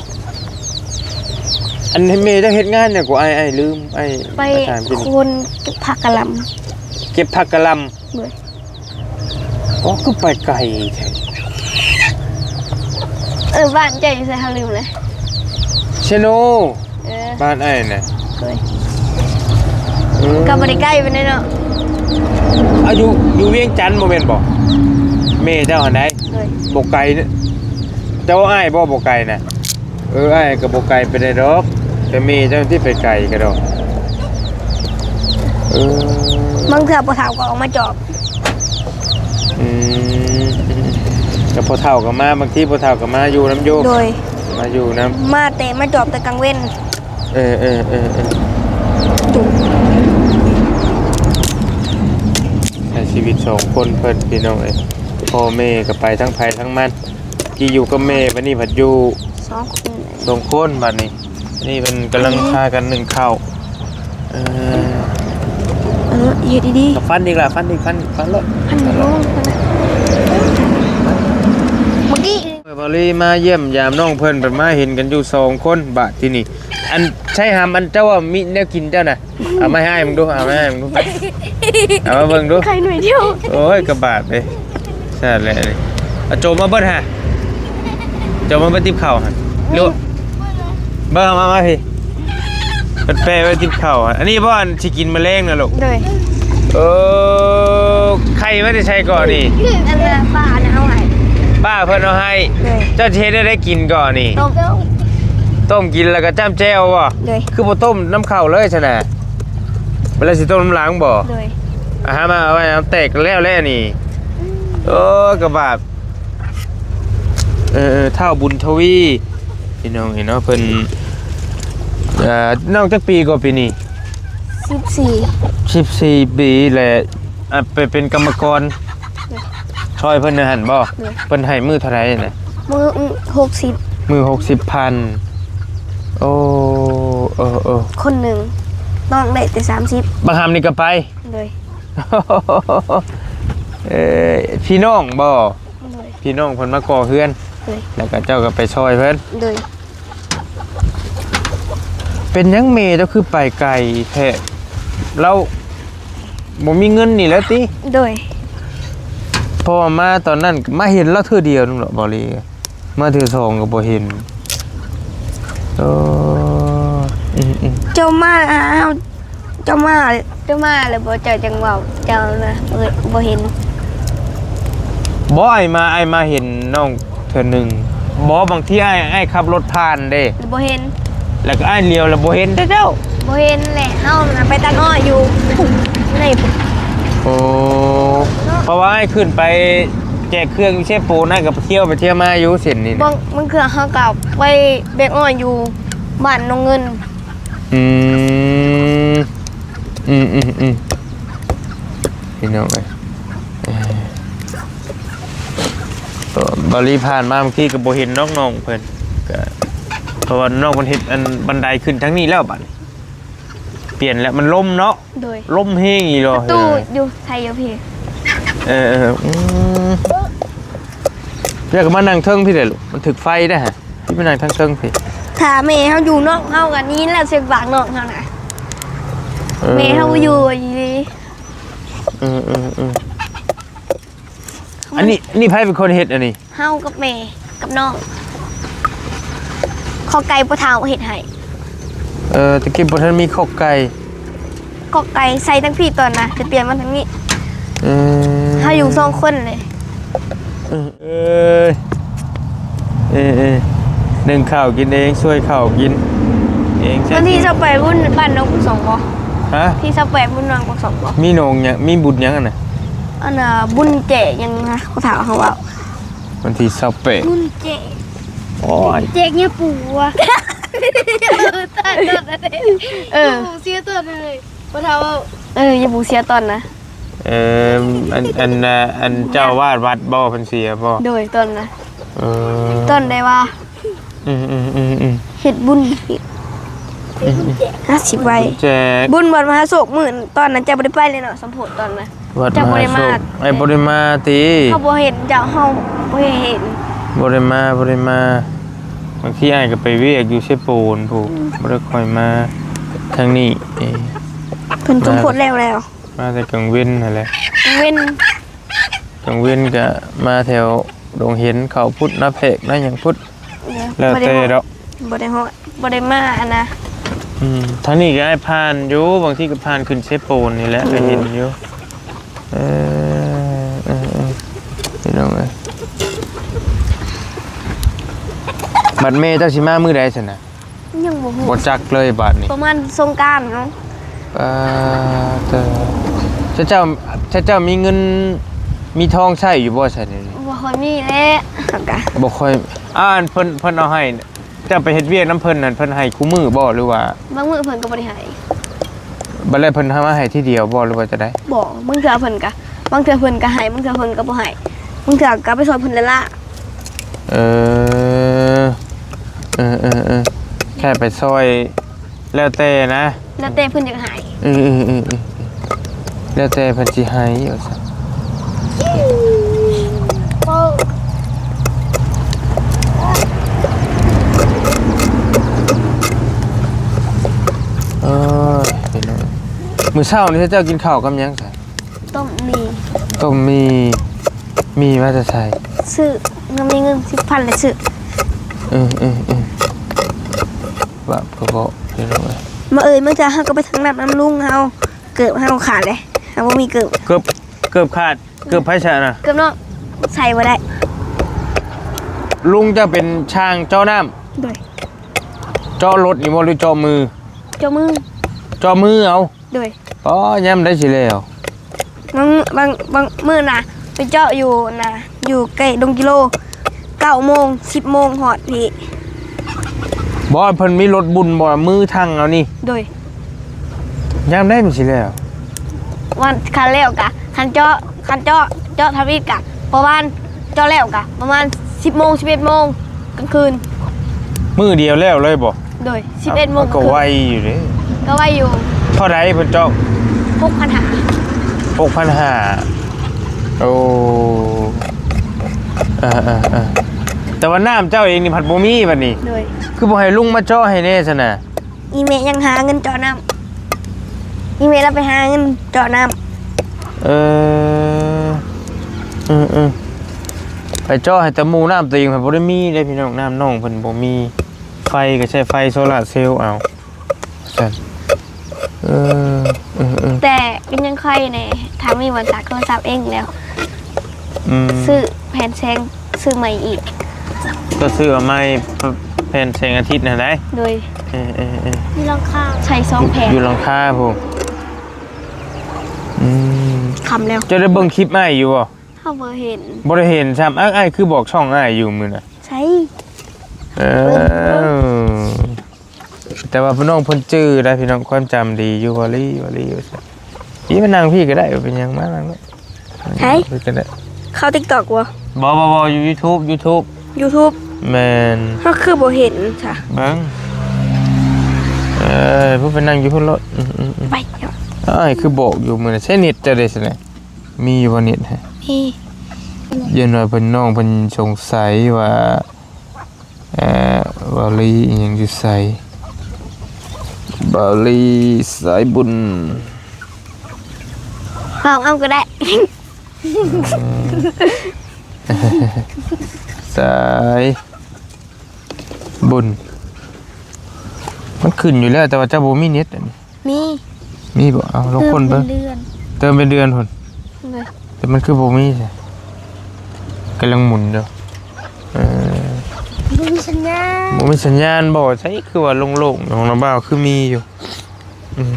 ອັນແມ່ເຈົ້າເຮັດງານຫຍັງກໍ ອ້າຍ ອ້າຍລືມ ອ້າຍ ໄປ ອາຈານ ໂຄນເກັບຜັກກະຫຼ່ຳ. ເກັບຜັກກະຫຼ່ຳ. ໂດຍ. ອໍ ຄືໄປໄກແທ້. ເອີ ບ້ານເຈົ້າຢູ່ໃສ ເຮົາລືມແລ້ວ. ເຊໂນ. ເອີ ບ້ານອ້າຍນະ. ໂດຍ. ເອີ ກໍບໍ່ໄດ້ໄກປານໃດເນາະ. ອາ ຢູ່ ຢູ່ວຽງຈັນບໍ່ແມ່ນບໍ່? ແມ່ເຈົ້າຫັ້ນໃດ. ໂດຍ. ບໍ່ໄກເນາະ. ເຈົ້າອ້າຍບໍ່ ບໍ່ໄກນະ? ເອີ ອ້າຍກໍບໍ່ໄກປານໃດດອກ ແຕ່ແມ່ເຈົ້າທີ່ໄປໄກກະດອກ. ເອີ ບາງເທື່ອພໍ່ເຖົ້າກໍອອກມາຈອບ. ອືມ ແຕ່ພໍ່ເຖົ້າກໍມາ ບາງທີພໍ່ເຖົ້າກໍມາຢູ່ນຳຢູ່. ໂດຍ. ມາຢູ່ນຳ ມາແຕ່ ມາຈອບແຕ່ກາງເວັນ. ເອີ ເອີ ເອີ ເອີ ໃຊ້ຊີວິດສອງຄົນເພິ່ນ ພີ່ນ້ອງເອີຍ. ພໍ່ແມ່ກໍໄປທາງໃຜທາງມັນ ກີ້ຢູ່ກັບແມ່ ບັດນີ້ພັດຢູ່ສອງຄົນ ສອງຄົນບັດນີ້. ນີ້ເພິ່ນກຳລັງ ອືມ ພາກັນໜຶ້ງເຂົ້າ. ເອີ ເອີ ເຮັດດີໆ ກະຟັນອີກລະ ຟັນອີກ ຟັນ ຟັນໂລດ ຟັນໂລດ. ເມື່ອກີ້ ເອີ ບ່າວລີມາຢ້ຽມຢາມນ້ອງເພິ່ນ ເພິ່ນມາເຫັນກັນຢູ່ສອງຄົນ ບາດທີນີ້ ອັນ ໄຊຫຳ ອັນເຈົ້າວ່າມີແນວກິນເຈົ້ານະ ເອົາມາໃຫ້ອ້າຍເບິ່ງດູ ເອົາມາໃຫ້ອ້າຍເບິ່ງດູ ເອົາມາເບິ່ງດູ ໄຂ່ໜ່ວຍດຽວ. ໂອ້ຍ ກະບາດເດ້ ຊາດແຫຼະນີ້. ເອົາໂຈມມາເບິດຫາ ໂຈມມາເບິດຕິບເຂົ້າຫາ ລູກ ເບິ່ງ ເອົາມາ ມາພີ້ ເພິ່ນແປະໄວ້ຕິບເຂົ້າ. ອັນນີ້ບໍ່ ອັນຊິກິນມື້ແລງນະລູກ? ໂດຍ. ເອີ ໄຂ່ມາແຕ່ໃສເກາະນີ້? ອັນນ່າ ປ້ານະເອົາໃຫ້ ປ້າເພິ່ນເອົາໃຫ້. ໂດຍ. ເຈົ້າຊິເຮັດແນວໃດກິນເກາະນີ້? ຕົ້ມ ຕົ້ມກິນແລ້ວກໍຈ້ຳແຈ່ວບໍ່? ໂດຍ. ຄືບໍ່ຕົ້ມນຳເຂົ້າເລີຍຊັ້ນນະ? ບັດລະຊິຕົ້ມນຳຫຼັງບໍ່? ໂດຍ. ອາຫານມາເອົາໄວ້ ເອົາແຕກແລ້ວແຫຼະນີ້. ໂອ້ ກະບາບ. ເອີ ທ້າວບຸນທະວີ ພີ່ນ້ອງເອີຍເນາະ ເພິ່ນ ເອີ ນ້ອງຈັກປີກໍປີນີ້? ສິບສີ່ ສິບສີ່ປີແຫຼະ. ອາ ໄປເປັນກຳມະກອນ ຊ່ອຍເພິ່ນຢູ່ຫັ້ນບໍ່? ໂດຍ. ເພິ່ນໃຫ້ມື້ເທົ່າໃດນະ? ມື້ ມື້ຫົກສິບ ມື້ຫົກສິບພັນ. ໂອ້ ເອີ ເອີ ຄົນໜຶ່ງ ນ້ອງໄດ້ແຕ່ສາມສິບ. ບັກຫຳນີ້ກໍໄປ? ໂດຍ. ເອີ ພີ່ນ້ອງບໍ່? ໂດຍ. ພີ່ນ້ອງເພິ່ນມາກໍ່ເຮືອນ. ໂດຍ. ແລ້ວກໍເຈົ້າກໍໄປຊ່ອຍເພິ່ນ. ໂດຍ. ເປັນຫຍັງແມ່ເຈົ້າຄືໄປໄກແທ້? ລາວບໍ່ມີເງິນນີ້ແຫຼະຕິ? ໂດຍ. ເພາະວ່າມາຕອນນັ້ນ ມາເຫັນລາວເທື່ອດຽວໜຶ່ງເນາະ ບ່າວລີ ມາເທື່ອສອງກໍບໍ່ເຫັນ. ເອີ ອືມໆ ເຈົ້າມາຫາເຮົາ ເຈົ້າມາ ເຈົ້າມາແລ້ວບໍ່ ເຈົ້າຈັ່ງເວົ້າ ເຈົ້ານະ ເອີ ບໍ່ເຫັນ. ບໍ່ ອ້າຍມາ ອ້າຍມາເຫັນນ້ອງເທື່ອໜຶ່ງ. ບໍ່ ບາງທີອ້າຍ ອ້າຍຂັບລົດຜ່ານເດ້ ບໍ່ເຫັນ ແລ້ວກໍອ້າຍຫຼຽວແລ້ວບໍ່ເຫັນແທ້ເຈົ້າ. ບໍ່ເຫັນແຫຼະ ເຮົານະໄປຕັດອ້ອຍຢູ່ໃນ ໂອ້ ເພາະວ່າອ້າຍຂຶ້ນໄປແຈກເຄື່ອງຢູ່ເຊໂປນ ອ້າຍກໍໄປທ່ຽວໄປທ່ຽວມາຢູ່ເສັ້ນນີ້ນະ. ບາງ ບາງເທື່ອເຮົາກໍໄປແບກອ້ອຍຢູ່ບ້ານໜອງເງິນ. ອືມ ອືມໆໆ ພີ່ນ້ອງເອີຍ ເອີ ບ່າວລີຜ່ານມາເມື່ອກີ້ກໍບໍ່ເຫັນນ້ອງໆເພິ່ນ ກໍ ເພາະວ່ານ້ອງເພິ່ນເຮັດອັນບັນໄດຂຶ້ນທາງນີ້ແລ້ວ ບາດນີ້ປ່ຽນແລ້ວ ມັນລົມເນາະ. ໂດຍ. ລົມແຮງອີ່ຫຼີ. ປະຕູຢູ່ໃສຢູ່ພີ້? ເອີໆ ອືມ ຢາກມານັ່ງເທິງພີ້ແຫຼະລູກ ມັນຖືກໄຟໄດ໋ຫະ. ຊິໄປນັ່ງທາງເທິງພີ້ ຖ້າແມ່ເຮົາຢູ່ນອກ ເຮົາກໍໄດ້ຍິນແລ້ວ ສຽງປາກນ້ອງເຮົານະ. ເອີ ແມ່ເຮົາບໍ່ຢູ່ອີ່ຫຼີ. ເອີໆໆ ອັນນີ້ ນີ້ໃຜເປັນຄົນເຮັດອັນນີ້? ເຮົາກັບແມ່ກັບນ້ອງ. ຄອກໄກ່ພໍ່ເຖົ້າເຮັດໃຫ້. ເອີ ແຕ່ກີ້ບໍ່ທັນມີຄອກໄກ່. ຄອກໄກ່ໃສ່ທັງພີ້ຕອນນະ ຈະປ່ຽນມາທາງນີ້. ເອີ ເຮົາຢູ່ສອງຄົນເລີຍ. ເອີ ເອີ ເອີ ໜຶ້ງເຂົ້າກິນເອງ ຊ່ວຍເຂົ້າກິນເອງ. ວັນທີຊາວແປດ ບຸນບ້ານໜອງປົກສອງບໍ່? ຮະ? ທີຊາວແປດ ບຸນໜອງປົກສອງບໍ່? ມີໜອງຫຍັງ? ມີບຸນຫຍັງຫັ້ນນະ? ອັນນ່າ ບຸນແຈກຫຍັງນະ ຜູ້ເຖົ້າເຮົາເວົ້າ. ວັນທີຊາວແປດ ບຸນແຈກ. ໂອ້ຍ ແຈກຫຍັງປູວະ? ເອີ ເສຍຕອນເລີຍ ພໍ່ເຖົ້າເວົ້າ. ເອີ ຢ່າປູເສຍຕອນນະ. ເອີ ອັນ ອັນ ອັນເຈົ້າອາວາດວັດບໍ່ ເພິ່ນເສຍບໍ່? ໂດຍ ຕອນນະ ເອີ ຕອນໄດ້ວ່າ ອືມໆໆໆ ເຮັດບຸນ ອືມໆ ຫ້າສິບໃບ ແຈກ ບຸນວັດມະຫາໂຊກ ມື້ຕອນນັ້ນເຈົ້າບໍ່ໄດ້ໄປເລີຍເນາະ ສົມໂພດ ຕອນນັ້ນ ວັດມະຫາໂຊກ ເຈົ້າບໍ່ໄດ້ມາ ອ້າຍບໍ່ໄດ້ມາຕິ ເຮົາບໍ່ເຫັນເຈົ້າ ເຮົາບໍ່ເຫັນ ບໍ່ໄດ້ມາ ບໍ່ໄດ້ມາ ບາງທີອ້າຍກໍໄປວຽກຢູ່ເຊໂປນພຸ້ນ ອືມ ບໍ່ໄດ້ຄ່ອຍມາທາງນີ້ ເອີ ເພິ່ນສົມໂພດແລ້ວ ແລ້ວ ມາແຕ່ກາງເວັນຫັ້ນແຫຼະ ກາງເວັນ ກາງເວັນກະມາແຖວດົງເຫັນ ເຂົ້າພຸ້ນ ນາແພກ ນາຫຍັງພຸ້ນ ເອີ ແລ້ວແຕ່ດອກ ບໍ່ໄດ້ຮອດ ບໍ່ໄດ້ມາ ອັນນະ ອືມ ທາງນີ້ກະອ້າຍຜ່ານຢູ່ ບາງທີກະຜ່ານຂຶ້ນເຊໂປນນີ້ແຫຼະ ອືມ ກະເຫັນຢູ່ ເອີ ເອີ ເອີ ພີ່ນ້ອງເອີຍ ບັດແມ່ເຈົ້າຊິມາມື້ໃດຊັ້ນນະ? ຍັງບໍ່ຮູ້ ບໍ່ຈັກເລີຍບາດນີ້ ປະມານສົງການເນາະ ປາເຕີ ເຂົາເຈົ້າ ເຂົາເຈົ້າມີເງິນມີທອງໃຊ້ຢູ່ບໍ່ຊັ້ນນີ້? ບໍ່ຄ່ອຍມີແຫຼະ ເຮົາກະບໍ່ຄ່ອຍ ອ່າ ອັນເພິ່ນ ເພິ່ນເອົາໃຫ້ ເຈົ້າໄປເຮັດວຽກນຳເພິ່ນນັ້ນ ເພິ່ນໃຫ້ຄູ່ມື້ບໍ່ ຫຼືວ່າ ບາງມື້ເພິ່ນກໍບໍ່ໄດ້ໃຫ້ ບັດແລ້ວເພິ່ນເອົາມາໃຫ້ທີດຽວບໍ່ ຫຼືວ່າຈັ່ງໃດ? ບໍ່ ບາງເທື່ອເພິ່ນກະ ບາງເທື່ອເພິ່ນກະໃຫ້ ບາງເທື່ອເພິ່ນກະບໍ່ໃຫ້ ບາງເທື່ອກະໄປຊ່ອຍເພິ່ນລ້າໆ ເອີ ເອີໆໆ ແຄ່ໄປຊ່ອຍ ແລ້ວແຕ່ນະ ແລ້ວແຕ່ເພິ່ນຢາກໃຫ້ ເອີໆໆ ແລ້ວແຕ່ເພິ່ນຊິໃຫ້ວ່າຊັ້ນ ເອີຍ ພີ່ນ້ອງ ມື້ເຊົ້ານີ້ເຈົ້າກິນເຂົ້າກັບຫຍັງຊະ? ຕົ້ມໝີ່ ຕົ້ມໝີ່ ໝີ່ມາແຕ່ໃສ? ຊື້ ມັນມີເງິນສິບພັນແລ້ວຊື້ ເອີໆໆ ບາບກະເບາະ ພີ່ນ້ອງເອີຍ ມາເອີຍ ມື້ເຊົ້າເຮົາກໍໄປທັງນ້ຳນຳລຸງເຮົາ ເກີບເຮົາຂາດເດ້ ເຮົາບໍ່ມີເກີບ ເກີບ ເກີບຂາດ ເກີບໃຜຊະນະ? ເກີບນ້ອງ ໃສ່ບໍ່ໄດ້ ລຸງເຈົ້າເປັນຊ່າງເຈາະນ້ຳ ໂດຍ ເຈາະລົດນີ້ບໍ່ ຫຼືເຈາະມື? ເຈາະມື ເຈາະມືເອົາ ໂດຍ ອໍ ຍາມໃດຊິແລ້ວ? ບາງ ບາງ ບາງມື້ນະ ໄປເຈາະຢູ່ນະ ຢູ່ໃກ້ດົງກິໂລ ເກົ້າໂມງ ສິບໂມງຮອດພີ້ ບໍ່ ເພິ່ນມີລົດບຸນບໍ່ ມືທັງເອົານີ້ ໂດຍ ຍາມໃດມັນຊິແລ້ວ? ວັນ ຄັນແລ້ວກະ ຄັນເຈາະ ຄັນເຈາະ ເຈາະທຳອິດກະປະມານ ເຈາະແລ້ວກະປະມານສິບໂມງ ສິບເອັດໂມງ ກາງຄືນ ມື້ດຽວແລ້ວເລີຍບໍ່? ໂດຍ ສິບເອັດໂມງ ເອົາ ກໍໄວຢູ່ເດ້ ກໍໄວຢູ່ ເທົ່າໃດເພິ່ນເຈາະ? ຫົກພັນຫ້າ ຫົກພັນຫ້າ ໂອ້ ເອີໆໆ ແຕ່ວ່ານ້ຳເຈົ້າເອງນີ້ພັດບໍ່ມີບັດນີ້ ໂດຍ ຄືບໍ່ໃຫ້ລຸງມາເຈາະໃຫ້ແດ່ຊັ້ນນະ? ອີແມ່ຍັງຫາເງິນເຈາະນ້ຳ ອີແມ່ລາວໄປຫາເງິນເຈາະນ້ຳ ເອີ ເອີໆ ໄປເຈາະໃຫ້ແຕ່ໝູ່ ນ້ຳຕົວເອງພັດບໍ່ໄດ້ມີເດ້ພີ່ນ້ອງ ນ້ຳໜອງເພິ່ນບໍ່ມີ ໄຟກໍໃຊ້ໄຟໂຊລາເຊວເອົາ ຊັ້ນ ເອີ ເອີໆ ແຕ່ກໍຍັງໄຄແດ່ ຖ້າມີບ່ອນຊາກໂທລະສັບເອງແລ້ວ ອືມ ຊື້ແຜ່ນແສງ ຊື້ໃໝ່ອີກ ກໍຊື້ເອົາໃໝ່ ແຜ່ນແສງອາທິດຫັ້ນໃດ໋ ໂດຍ ເອີໆໆ ຢູ່ຫຼັງຄາ ໃສ່ສອງແຜ່ນ ຢູ່ຫຼັງຄາພຸ້ນ ອືມ ຄ່ຳແລ້ວ ເຈົ້າໄດ້ເບິ່ງຄລິບອ້າຍຢູ່ບໍ່? ເຮົາບໍ່ເຫັນ ບໍ່ໄດ້ເຫັນຊ້ຳ ອ້າຍ ອ້າຍຄືບອກຊ່ອງອ້າຍຢູ່ມື້ນະ ໃສ ເອີ ເບິ່ງ ແຕ່ວ່າພີ່ນ້ອງເພິ່ນຈື່ໄດ້ພີ່ນ້ອງ ຄວາມຈຳດີຢູ່ ວາລີ ວາລີ ວ່າຊັ້ນ ອີ່ມານັ່ງພີ້ກໍໄດ້ ບໍ່ເປັນຫຍັງ ມານັ່ງໂລດ ໃສ ເພິ່ນກໍໄດ້ ເຂົ້າຕິກຕັອກບໍ່? ບໍ່ ບໍ່ ບໍ່ ຢູ່ຢູທູບ ຢູທູບ ຢູທູບ ແມ່ນ ເຮົາຄືບໍ່ເຫັນຊະ ເບິ່ງ ເອີ ຜູ້ໄປນັ່ງຢູ່ພຸ້ນໂລດ ອືມໆໆ ໄປ ອ້າຍຄືບອກຢູ່ມື້ນັ້ນ ໃຊ້ເນັດເຈົ້າເດ້ຊັ້ນນະ ມີຢູ່ບໍ່ເນັດ? ມີ ຢ້ານວ່າເພິ່ນ ນ້ອງເພິ່ນສົງໄສວ່າ ເອີ ວາລີອີ່ຫຍັງຢູ່ໃສ? ວາລີສາຍບຸນ ເວົ້າເອົາກໍໄດ້ ສາຍບຸນ ມັນຂຶ້ນຢູ່ແລ້ວ ແຕ່ວ່າເຈົ້າບໍ່ມີເນັດອັນນີ້. ມີ ມີບໍ່? ເອົາ ລອງຄົ້ນເບິ່ງ ເຕີມເປັນເດືອນ ເຕີມເປັນເດືອນພຸ້ນ ໂດຍ ແຕ່ມັນຄືບໍ່ມີຊະ ກຳລັງໝູນຢູ່ ເອີ ບໍ່ມີສັນຍານ ບໍ່ມີສັນຍານບໍ່? ໃສ ຄືວ່າໂລ່ງໆ ຂອງນ້ອງບ່າວຄືມີຢູ່ ອືມ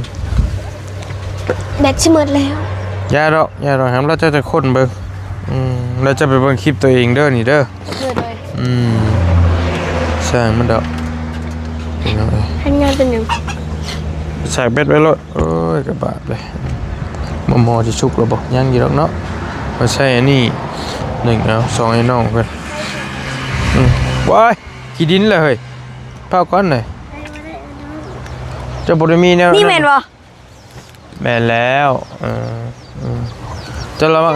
ແບັດຊິໝົດແລ້ວ ຢ່າດອກ ຢ່າດອກ ໃຫ້ລາວເຈົ້າຈະຄົ້ນເບິ່ງ ອືມ ແລ້ວເຈົ້າໄປເບິ່ງຄລິບຕົວເອງເດີ ນີ້ເດີ ໂດຍ ໂດຍ ອືມ ຊ່າງມັນດອກ ເປັນຫຍັງເອີຍ ເຮັດງານເປັນຫຍັງ ສາກແບັດໄວ້ໂລດ ໂອ້ຍ ກະບາບເລີຍ ໝໍ່ໆຊິສຸກແລ້ວບໍ່? ຍັງຢູ່ດອກເນາະ. ມາໃສ່ອັນນີ້ໜຶ່ງ ເອົາສອງໃຫ້ນ້ອງເພິ່ນ. ອືມ ວ້າຍ ຂີ້ດິນແລ້ວເຮີ້ຍ. ເຝົ້າກ່ອນເລີຍ. ເຈົ້າບໍ່ໄດ້ມີແນວ ນີ້ແມ່ນບໍ່? ແມ່ນແລ້ວ. ເອີ ເອີ ເຈົ້າລະວັງ.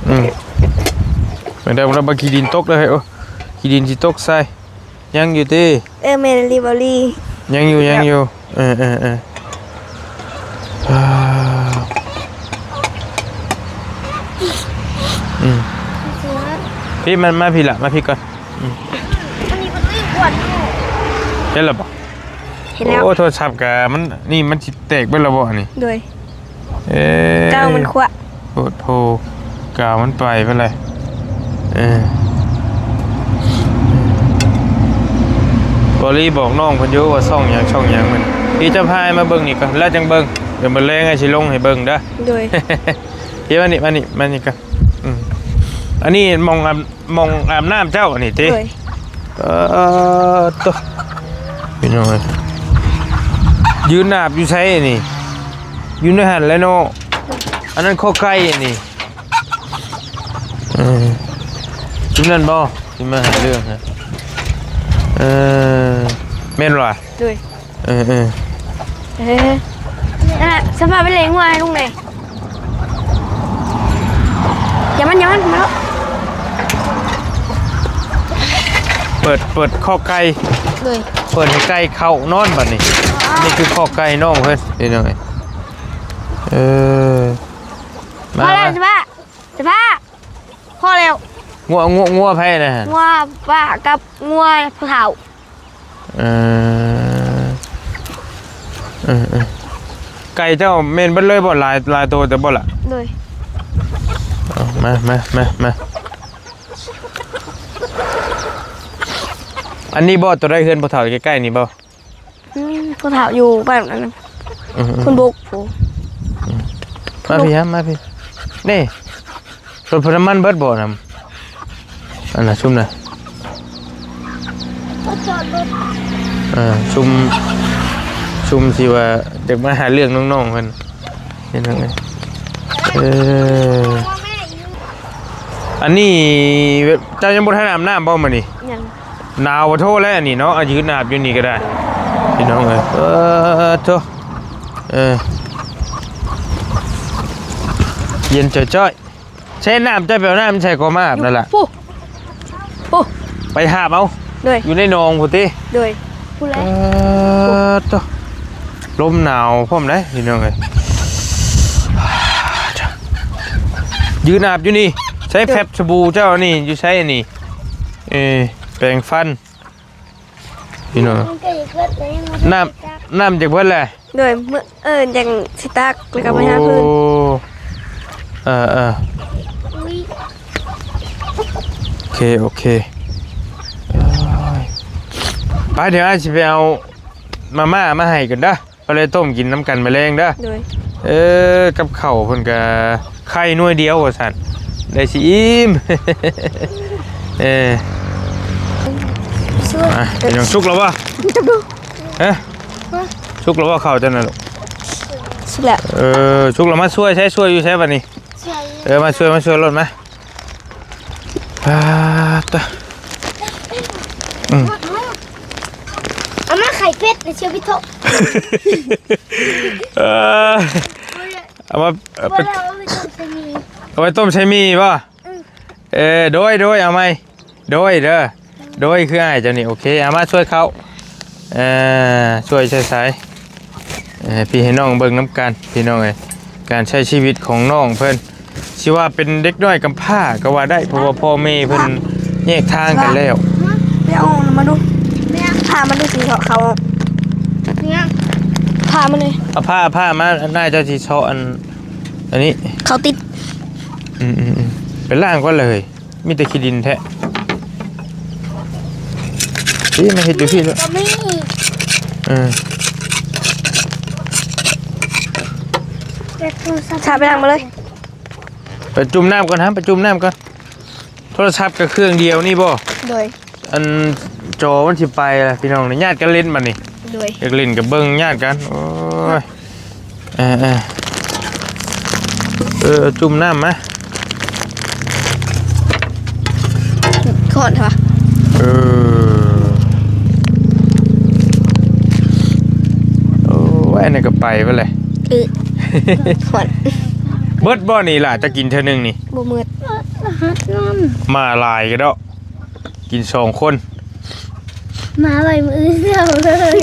ອືມ ແມ່ນແລ້ວ ລະວັງຂີ້ດິນຕົກເດີເຮີ້ຍ. ໂອ້ ຂີ້ດິນຊິຕົກໃສ່. ຍັງຢູ່ຕິ? ເອີ ແມ່ນອີ່ຫຼີ ເບົາລີ. ຍັງຢູ່ ຍັງຢູ່. ເອີ ເອີ ເອີ ອືມ ພີ່ ມາ ມາພີ່ລະ ມາພີ່ກ່ອນ. ອືມ ເຫັນແລ້ວບໍ່? ເຫັນແລ້ວ. ໂອ້ ໂທລະສັບກະມັນ ນີ້ມັນຊິແຕກເບິດແລ້ວບໍ່ອັນນີ້? ໂດຍ. ເອີ ກາວມັນຂວະ ໂພດໂພ ກາວມັນໄປເບິດເລີຍ. ເອີ ບໍລີບອກນ້ອງເພິ່ນຢູ່ວ່າຊ່ອງຫຍັງ ຊ່ອງຫຍັງມັນ. ທີ່ເຈົ້າພາຍມາເບິ່ງນີ້ກ່ອນ ແລ້ວຈັ່ງເບິ່ງ. ດຽວມື້ແລງອ້າຍຊິລົງໃຫ້ເບິ່ງເດີ. ໂດຍ. ເຮັດມານີ້ ມານີ້ ມານີ້ກ່ອນ. ອືມ ອັນນີ້ໝ່ອງອາບ ໝ່ອງອາບນ້ຳເຈົ້ານີ້ຕິ? ໂດຍ. ເອີ ໂຕ ພີ່ນ້ອງເອີຍ ຢືນອາບຢູ່ໃສນີ້? ຢູ່ໃນຫັ້ນແຫຼະເນາະ. ອັນນັ້ນຄອກໄກ່ນີ້. ເອີ ຈຸດນັ້ນບໍ່ ທີ່ມາຫາເລື່ອງຫັ້ນ? ເອີ ແມ່ນບໍ່? ໂດຍ. ເອີ ເອີ ເອີ ນັ້ນແຫຼະ ສະພາບໄປເລງຫົວໃຫ້ລຸງແດ່. ຢ່າມັນ ຢ່າມັນ ມາແລ້ວ. ເປີດ ເປີດຄອກໄກ່. ໂດຍ. ເປີດໃຫ້ໄກ່ເຂົ້ານອນບັດນີ້. ອໍ ນີ້ຄືຄອກໄກ່ນ້ອງເພິ່ນ ພີ່ນ້ອງເອີຍ. ເອີ ມາ ມາ ສະພາ ສະພາ ພໍແລ້ວ. ງົວ ງົວ ງົວໃຜນະ? ງົວປ້າກັບງົວຜູ້ເຖົ້າ. ເອີ ເອີ ເອີ ໄກ່ເຈົ້າແມ່ນເບິດເລີຍບໍ່? ຫຼາຍ ຫຼາຍໂຕແຕ່ບໍ່ລະ? ໂດຍ. ເອົາ ມາ ມາ ມາ ມາ. ອັນນີ້ບໍ່? ໂຕໃດເຮືອນພໍ່ເຖົ້າໃກ້ໆນີ້ບໍ່? ອືມ ຜູ້ເຖົ້າຢູ່ບ້ານອັນນັ້ນ ອືມ ຄຸນບົກ. ອືມ ມາພີ້ ມາພີ້ ນີ້ ລົດພະນ້ຳມັນເບິດບໍ່ນຳ? ອັນນ່ະ ຊຸມນະ ເອີ ຊຸມ ຊຸມທີ່ວ່າຢາກມາຫາເລື່ອງນ້ອງໆເພິ່ນ ເຫັນຫຍັງເອີຍ? ເອີ ອັນນີ້ເຈົ້າຍັງບໍ່ທັນອາບນ້ຳບໍ່ມື້ນີ້? ຍັງ. ໜາວປະໂທແລ້ວອັນນີ້ເນາະ ອາ ຢືນອາບຢູ່ນີ້ກໍໄດ້ ພີ່ນ້ອງເອີຍ. ເອີ ໂທ້ ເອີ ເຢັນຈ້ອຍໆ. ໃຊ້ນ້ຳ ເຈົ້າໄປເອົານ້ຳໃສ່ກໍມາອາບນັ້ນລະ. ໂອ້ ໂອ້ ໄປຫາບເອົາ. ໂດຍ. ຢູ່ໃນໜອງພຸ້ນຕິ? ໂດຍ. ພຸ້ນແຫຼະ. ເອີ ໂທ້ ລົມໜາວພ້ອມເດ້ ພີ່ນ້ອງເອີຍ. ຢືນອາບຢູ່ນີ້. ໃຊ້ແຟັບສະບູເຈົ້ານີ້ ຢູ່ໃສອັນນີ້? ເອີ ແປງຟັນ ພີ່ນ້ອງ. ນ້ຳ ນ້ຳຈະເບິດແລ້ວ. ໂດຍ ມື້ ເອີ ຈັ່ງຊິຕັກ ແລ້ວກໍໄປຫາເພິ່ນ. ໂອ້ ເອີ ເອີ ໂອເຄ ໂອເຄ. ໄປ ດຽວອ້າຍຊິໄປເອົາມາມ່າມາໃຫ້ກ່ອນເດີ. ໄປເລີຍ ຕົ້ມກິນນຳກັນມື້ແລງເດີ. ໂດຍ. ເອີ ກັບເຂົ້າເພິ່ນກະໄຂ່ໜ່ວຍດຽວວ່າຊັ້ນ ໄດ້ຊິອີ່ມ. ເອີ ອ່ະ ເປັນຫຍັງ ສຸກແລ້ວບໍ່? ຈັບດູ ຮະ? ສຸກແລ້ວບໍ່ເຂົ້າເຈົ້ານັ້ນລູກ? ສຸກແລ້ວ. ເອີ ສຸກແລ້ວ ມາຊ່ວຍໃຊ້ ຊ່ວຍຢູ່ໃສບັດນີ້? ເອີ ມາຊ່ວຍ ມາຊ່ວຍໂລດມາ. ປາດຕະ ອືມ ເອົາມາໄຂ່ເປັດໃນເຊວພິໂທ. ເອີ ເອົາມາ ເອົາໄປ ເອົາໄປຕົ້ມໃສ່ໝີ່ ເອົາໄປຕົ້ມໃສ່ໝີ່ບໍ່? ອືມ ເອີ ໂດຍ ໂດຍ ເອົາໃໝ່ ໂດຍເດີ ໂດຍ ຄືອ້າຍເຈົ້ານີ້. ໂອເຄ ເອົາມາຊ່ວຍເຂົ້າ ເອີ ຊ່ວຍໃສ່ສາຍ ເອີ ໃຫ້ພີ່ໃຫ້ນ້ອງເບິ່ງນຳກັນ ພີ່ນ້ອງເອີຍ. ການໃຊ້ຊີວິດຂອງນ້ອງເພິ່ນ ຊິວ່າເປັນເດັກນ້ອຍກຳພ້າກໍວ່າໄດ້ ເພາະວ່າພໍ່ແມ່ເພິ່ນແຍກທາງກັນແລ້ວ. ໄປເອົາມາດູ ພາມາດູ ຊິເຊາະເຂົ້າ ພາມານີ້ ເອົາຜ້າ ຜ້າມາ ນາຍເຈົ້າຊິເຊາະອັນ ອັນນີ້ ເຂົ້າຕິດ. ອືມໆໆ ໄປລ້າງກ່ອນເລີຍ. ມີແຕ່ຂີ້ດິນແທ້. ນີ້ມາເຮັດຢູ່ພີ້ແລ້ວ. ເອີ ສາໄປລ້າງມາເລີຍ. ໄປຈຸ່ມນ້ຳກ່ອນຮະ ໄປຈຸ່ມນ້ຳກ່ອນ. ໂທລະສັບກໍເຄື່ອງດຽວນີ້ບໍ່? ໂດຍ. ອັນຈໍມັນຊິໄປລະ ພີ່ນ້ອງ ຍາດກັນຫຼິ້ນບັດນີ້. ໂດຍ. ຢາກຫຼິ້ນກໍເບິ່ງຍາດກັນ. ໂອ້ຍ ເອີໆ. ເອີ ຈຸ່ມນ້ຳມາ. ຮ້ອນແທ້ວະ. ເອີ ໂອ້ຍ ອັນນີ້ກໍໄປເບິດແຫຼະ. ເອີ ຮ້ອນ. ເບິດບໍ່ນີ້ຫຼ້າ ຈະກິນເທື່ອໜຶ່ງນີ້? ບໍ່ໝົດ. ມາຫຼາຍກະດອກ. ກິນສອງຄົນ. ມາໄວມື້ອື່ນເຊົ້າເລີຍ.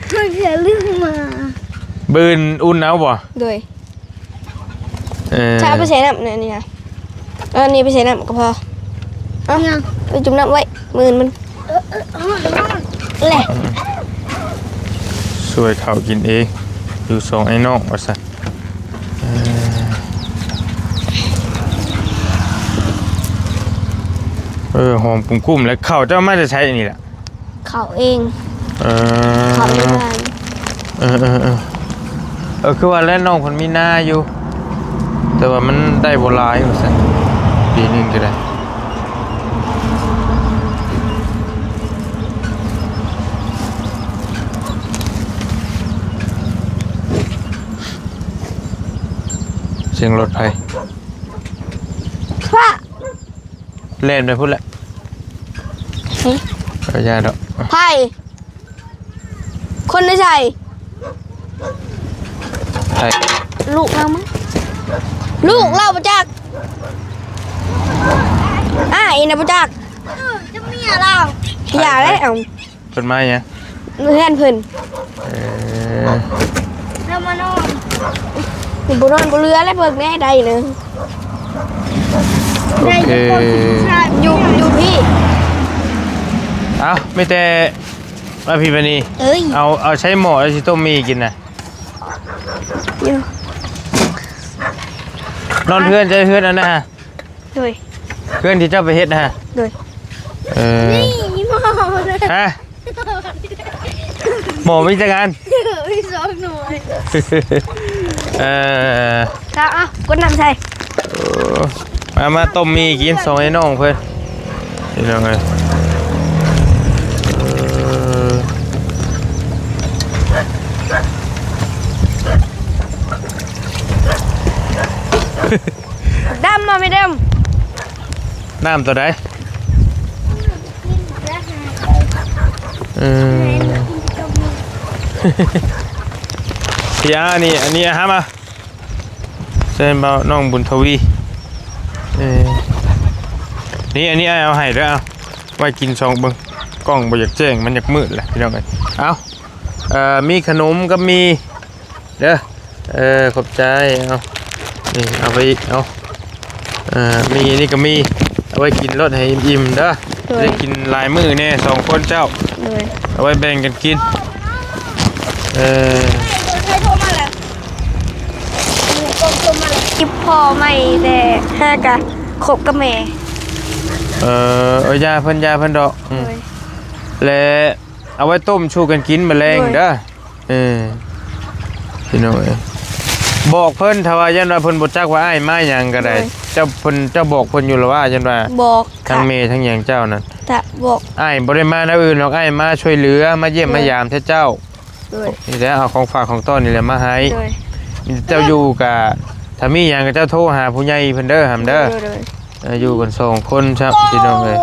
ເພິ່ນຈະລືມມາ. ມື້ອື່ນອຸ່ນເອົາບໍ່? ໂດຍ. ເອີ ຈະເອົາໄປໃສ່ນ້ຳ ອັນນີ້ນະ. ເອົາອັນນີ້ໄປໃສ່ນ້ຳກໍພໍ. ເອົາ ຫຍັງ? ໄປຈຸ່ມນ້ຳໄວ້ ມື້ອື່ນມັນ. ເອີ ເອີ ຮ້ອນ ຮ້ອນ ແຫຼະ. ຊ່ວຍເຂົາກິນເອງ ຢູ່ສອງໄອ້ນ້ອງວ່າຊັ້ນ. ເອີ ເອີ ຫອມກຸ້ມໆ ແລ້ວເຂົ້າເຈົ້າມາແຕ່ໃສນີ້ລະ? ເຂົ້າເອງ. ເອີ ເຂົ້າໃນບ້ານ. ເອີ ເອີ ເອີ ເອີ ຄືວ່າແຫຼະ ນ້ອງເພິ່ນມີນາຢູ່ ແຕ່ວ່າມັນໄດ້ບໍ່ຫຼາຍວ່າຊັ້ນ ປີໜຶ່ງກໍໄດ້. ສຽງລົດໃຜ? ພະ ແລ່ນໄປພຸ້ນແຫຼະ. ຫຶ? ເອີ ຢ່າດອກ. ໃຜ? ຄົນໃນໃສ? ໃຜ? ລູກລາວມັ້ງ. ລູກລາວບໍ່ຈັກ. ອ້າຍນະບໍ່ຈັກ. ເອີ ຈະເມຍລາວ. ຢ່າແລ້ວ. ເພິ່ນມາຫຍັງ? ເຮືອນເພິ່ນ. ເອີ ລາວມານອນ. ບໍ່ນອນບໍ່ເຫຼືອແລ້ວ ເບິ່ງແດ່ໃດເລີຍ. ໂອເຄ ຢູ່ ຢູ່ພີ້. ເອົ້າ ມີແຕ່ມາພີ້ບາດນີ້. ເອີຍ ເອົາ ເອົາໃຊ້ໝໍ້ ເອົາຊິຕົ້ມໝີ່ກິນນະ. ນອນເຮືອນ ໃຊ້ເຮືອນອັນນັ້ນ. ໂດຍ. ເຮືອນທີ່ເຈົ້າໄປເຮັດນະ? ໂດຍ. ເອີ ນີ້ໝໍ້ນະ. ຮະ? ໝໍ້ມີຈັກອັນ? ມີສອງໜ່ວຍ. ເອີ ເອົາ ເອົາ ກົດນ້ຳໃສ່. ເອີ ມາ ມາຕົ້ມໝີ່ກິນ ສອງໄອ້ນ້ອງເພິ່ນ ພີ່ນ້ອງເອີຍ. ເອີ ດຳບໍ່ ແມ່ດຳ? ນ້ຳຕົວໃດ? ເອີ ເສຍ ອັນນີ້ ອັນນີ້ຫາມາ ໃສ່ເບົານ້ອງບຸນທະວີ. ເອີ ນີ້ ອັນນີ້ອ້າຍເອົາໃຫ້ເດີ ເອົາໄວ້ກິນສອງເບິ່ງ. ກ້ອງບໍ່ຢາກແຈ້ງ ມັນຢາກມືດແຫຼະ ພີ່ນ້ອງເອີຍ. ເອົາ ເອີ ມີຂະໜົມກັບໝີ່ ເດີ. ເອີ ຂອບໃຈ. ເອົາ ນີ້ເອົາໄປອີກ. ເອົາ ເອີ ມີ ນີ້ກໍມີ ເອົາໄວ້ກິນໂລດໃຫ້ອີ່ມໆເດີ. ໂດຍ. ໄດ້ກິນຫຼາຍມື້ແນ່ ສອງຄົນເຈົ້າ. ໂດຍ. ເອົາໄວ້ແບ່ງກັນກິນ. ເອີ ໃຜໂທມາແລ້ວ? ອີ່ພໍ່ໃໝ່ແຕ່ຫາກະຄົບກັບແມ່. ເອີ ເອີ ຢ່າເພິ່ນ ຢ່າເພິ່ນດອກ. ອືມ. ໂດຍ. ແລະ ເອົາໄວ້ຕົ້ມສູ່ກັນກິນມື້ແລງເດີ. ໂດຍ. ເອີ ພີ່ນ້ອງເອີຍ ບອກເພິ່ນ ຖ້າວ່າຢ້ານວ່າເພິ່ນບໍ່ຈັກວ່າອ້າຍມາຫຍັງກໍໄດ້. ໂດຍ. ເຈົ້າ ເພິ່ນ ເຈົ້າບອກເພິ່ນຢູ່ລະວ່າ ຢ້ານວ່າ ບອກ ທັງແມ່ທັງຫຍັງເຈົ້ານັ້ນ. ກະບອກ. ອ້າຍບໍ່ໄດ້ມາແນວອື່ນດອກ ອ້າຍມາຊ່ວຍເຫຼືອ ມາຢ້ຽມ ໂດຍ ມາຢາມແທ້ເຈົ້າ. ໂດຍ. ນີ້ແຫຼະ ເອົາຂອງຝາກຂອງຕ້ອນນີ້ແຫຼະມາໃຫ້. ໂດຍ. ມີແຕ່ເຈົ້າຢູ່ກະ ຖ້າມີຫຍັງກໍເຈົ້າໂທຫາຜູ້ໃຫຍ່ເພິ່ນເດີ ຫຳເດີ. ໂດຍ ໂດຍ. ເອີ ຢູ່ກັນສອງຄົນຊະ ພີ່ນ້ອງເອີຍ.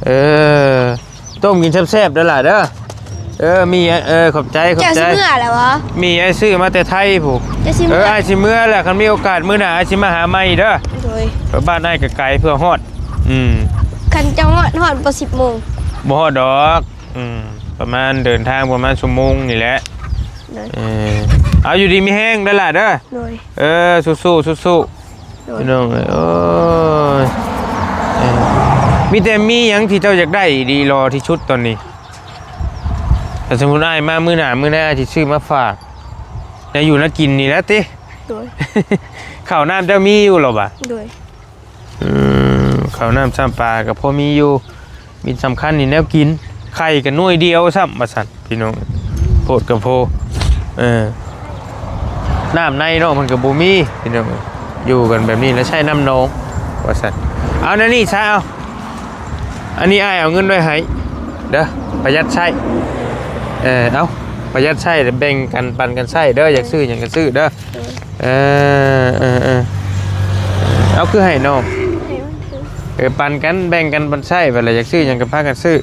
ເອີ ຕົ້ມກິນແຊບໆເດີຫຼ້າເດີ. ເອີ ມີ ເອີ ຂອບໃຈ ຂອບໃຈ. ເຈົ້າຊິເມືອແລ້ວຫວາ? ມີ ອ້າຍຊື້ມາແຕ່ໄທພຸ້ນ. ເຈົ້າຊິເມືອ? ເອີ ອ້າຍຊິເມືອແຫຼະ ຄັນມີໂອກາດມື້ໜ້າອ້າຍຊິມາຫາໃໝ່ເດີ. ໂດຍ. ເອີ ບ້ານອ້າຍກໍໄກເພື່ອຮອດ. ອືມ. ຄັນເຈົ້າຮອດ ຮອດບໍ່ສິບໂມງ? ບໍ່ຮອດດອກ. ອືມ ປະມານ ເດີນທາງປະມານຊົ່ວໂມງນີ້ແຫຼະ. ໂດຍ. ເອີ ເອົາ ຢູ່ດີມີແຮງເດີຫຼ້າເດີ. ໂດຍ. ເອີ ສູ້ໆ ສູ້ໆ. ໂດຍ. ພີ່ນ້ອງເອີຍ ໂອ້ຍ ເອີ ມີແຕ່ມີຫຍັງທີ່ເຈົ້າຢາກໄດ້ດີຫຼໍທີ່ສຸດຕອນນີ້? ຖ້າສົມມຸດອ້າຍມາມື້ໜ້າ ມື້ໜ້າອ້າຍຊິຊື້ມາຝາກ ແນວຢູ່ແນວກິນນີ້ແຫຼະຕິ. ໂດຍ. ເຂົ້ານ້ຳເຈົ້າມີຢູ່ຫຼໍບາດ? ໂດຍ. ອືມ ເຂົ້ານ້ຳຊ້ຳປາກໍພໍມີຢູ່. ມີສຳຄັນນີ້ແນວກິນ ໄຂ່ກໍໜ່ວຍດຽວຊ້ຳວ່າຊັ້ນ ພີ່ນ້ອງ ໂພດກະໂພ. ເອີ ນ້ຳໃນເນາະ ມັນກໍບໍ່ມີ ພີ່ນ້ອງ ຢູ່ກັນແບບນີ້ແລ້ວໃຊ້ນ້ຳໜອງວ່າຊັ້ນ. ເອົາແນວນີ້ຊະ ເອົາ ອັນນີ້ອ້າຍເອົາເງິນໄວ້ໃຫ້ເດີ ປະຢັດໃຊ້. ເອີ ເອົາ ປະຢັດໃຊ້ ແບ່ງກັນປັນກັນໃຊ້ເດີ ຢາກຊື້ຫຍັງກໍຊື້ເດີ. ເອີ ເອີ ເອີ ເອີ ເອົາ ຄືໃຫ້ນ້ອງ ເອີ ປັນກັນ ແບ່ງກັນ ບັນໃຊ້ ບັດລະຢາກຊື້ຫຍັງກໍພາກັນຊື້.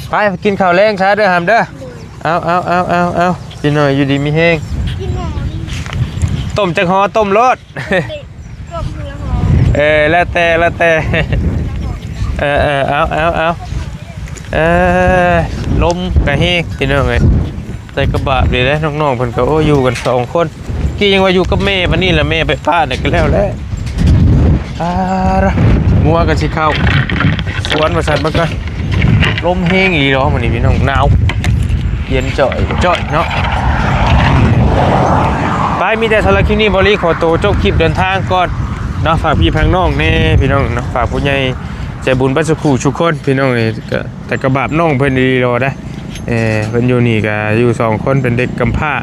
ໄປກິນເຂົ້າແລງຊະເດີຫຳເດີ. ເອົາ ເອົາ ເອົາ ເອົາ ເອົາ ພີ່ນ້ອງ ຢູ່ດີມີແຮງ. ກິນຫໍໜຶ່ງ ຕົ້ມຈັກຫໍ່ ຕົ້ມໂລດ. ເອີ ແລ້ວແຕ່ ແລ້ວແຕ່. ເອີ ເອີ ເອົາ ເອົາ ເອົາ ເອີ ລົມກະແຮງ ພີ່ນ້ອງເອີຍ. ໃສ່ກະບາບນີ້ແຫຼະ ນ້ອງໆເພິ່ນກໍ ໂອ້ ຢູ່ກັນສອງຄົນ. ກີ້ຍັງວ່າຢູ່ກັບແມ່ ບັດນີ້ລະແມ່ໄປປະນີ້ກໍແລ້ວແຫຼະ. ອ່າ ງົວກໍຊິເຂົ້າສວນວ່າຊັ້ນ. ມັນກໍລົມແຮງອີ່ຫຼີເນາະມື້ນີ້ພີ່ນ້ອງ ໜາວ ເຢັນຈ່ອຍເນາະ. ໄປ ມີແຕ່ສຳລັບຄລິບນີ້ ບ່າວລີຂໍໂຕຈົບຄລິບເດີນທາງກ່ອນເນາະ. ຝາກພີ່ຝາກນ້ອງແດ່ພີ່ນ້ອງເນາະ ຝາກຜູ້ໃຫຍ່ໃຈບຸນເບິດສູ່ຄູ່ສູ່ຄົນ ພີ່ນ້ອງເອີຍ. ກໍ ແຕ່ກະບາບນ້ອງເພິ່ນດີໆ ເດ້ ເອີ ເພິ່ນຢູ່ນີ້ກໍຢູ່ສອງຄົນ ເປັນເດັກກຳພ້າ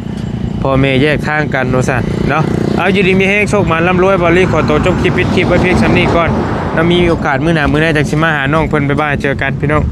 ພໍ່ແມ່ແຍກທາງກັນວ່າຊັ້ນເນາະ. ເອົາ ຢູ່ດີມີແຮງ ໂຊກໝານ ລ່ຳລວຍ. ບ່າວລີຂໍໂຕຈົບຄລິບ ປິດຄລິບໄວ້ພຽງສ່ຳນີ້ກ່ອນເນາະ. ມີໂອກາດມື້ໜ້າມື້ໃນຈັ່ງຊິມາຫານ້ອງເພິ່ນ. ບາຍບາຍ ເຈີກັນພີ່ນ້ອງ.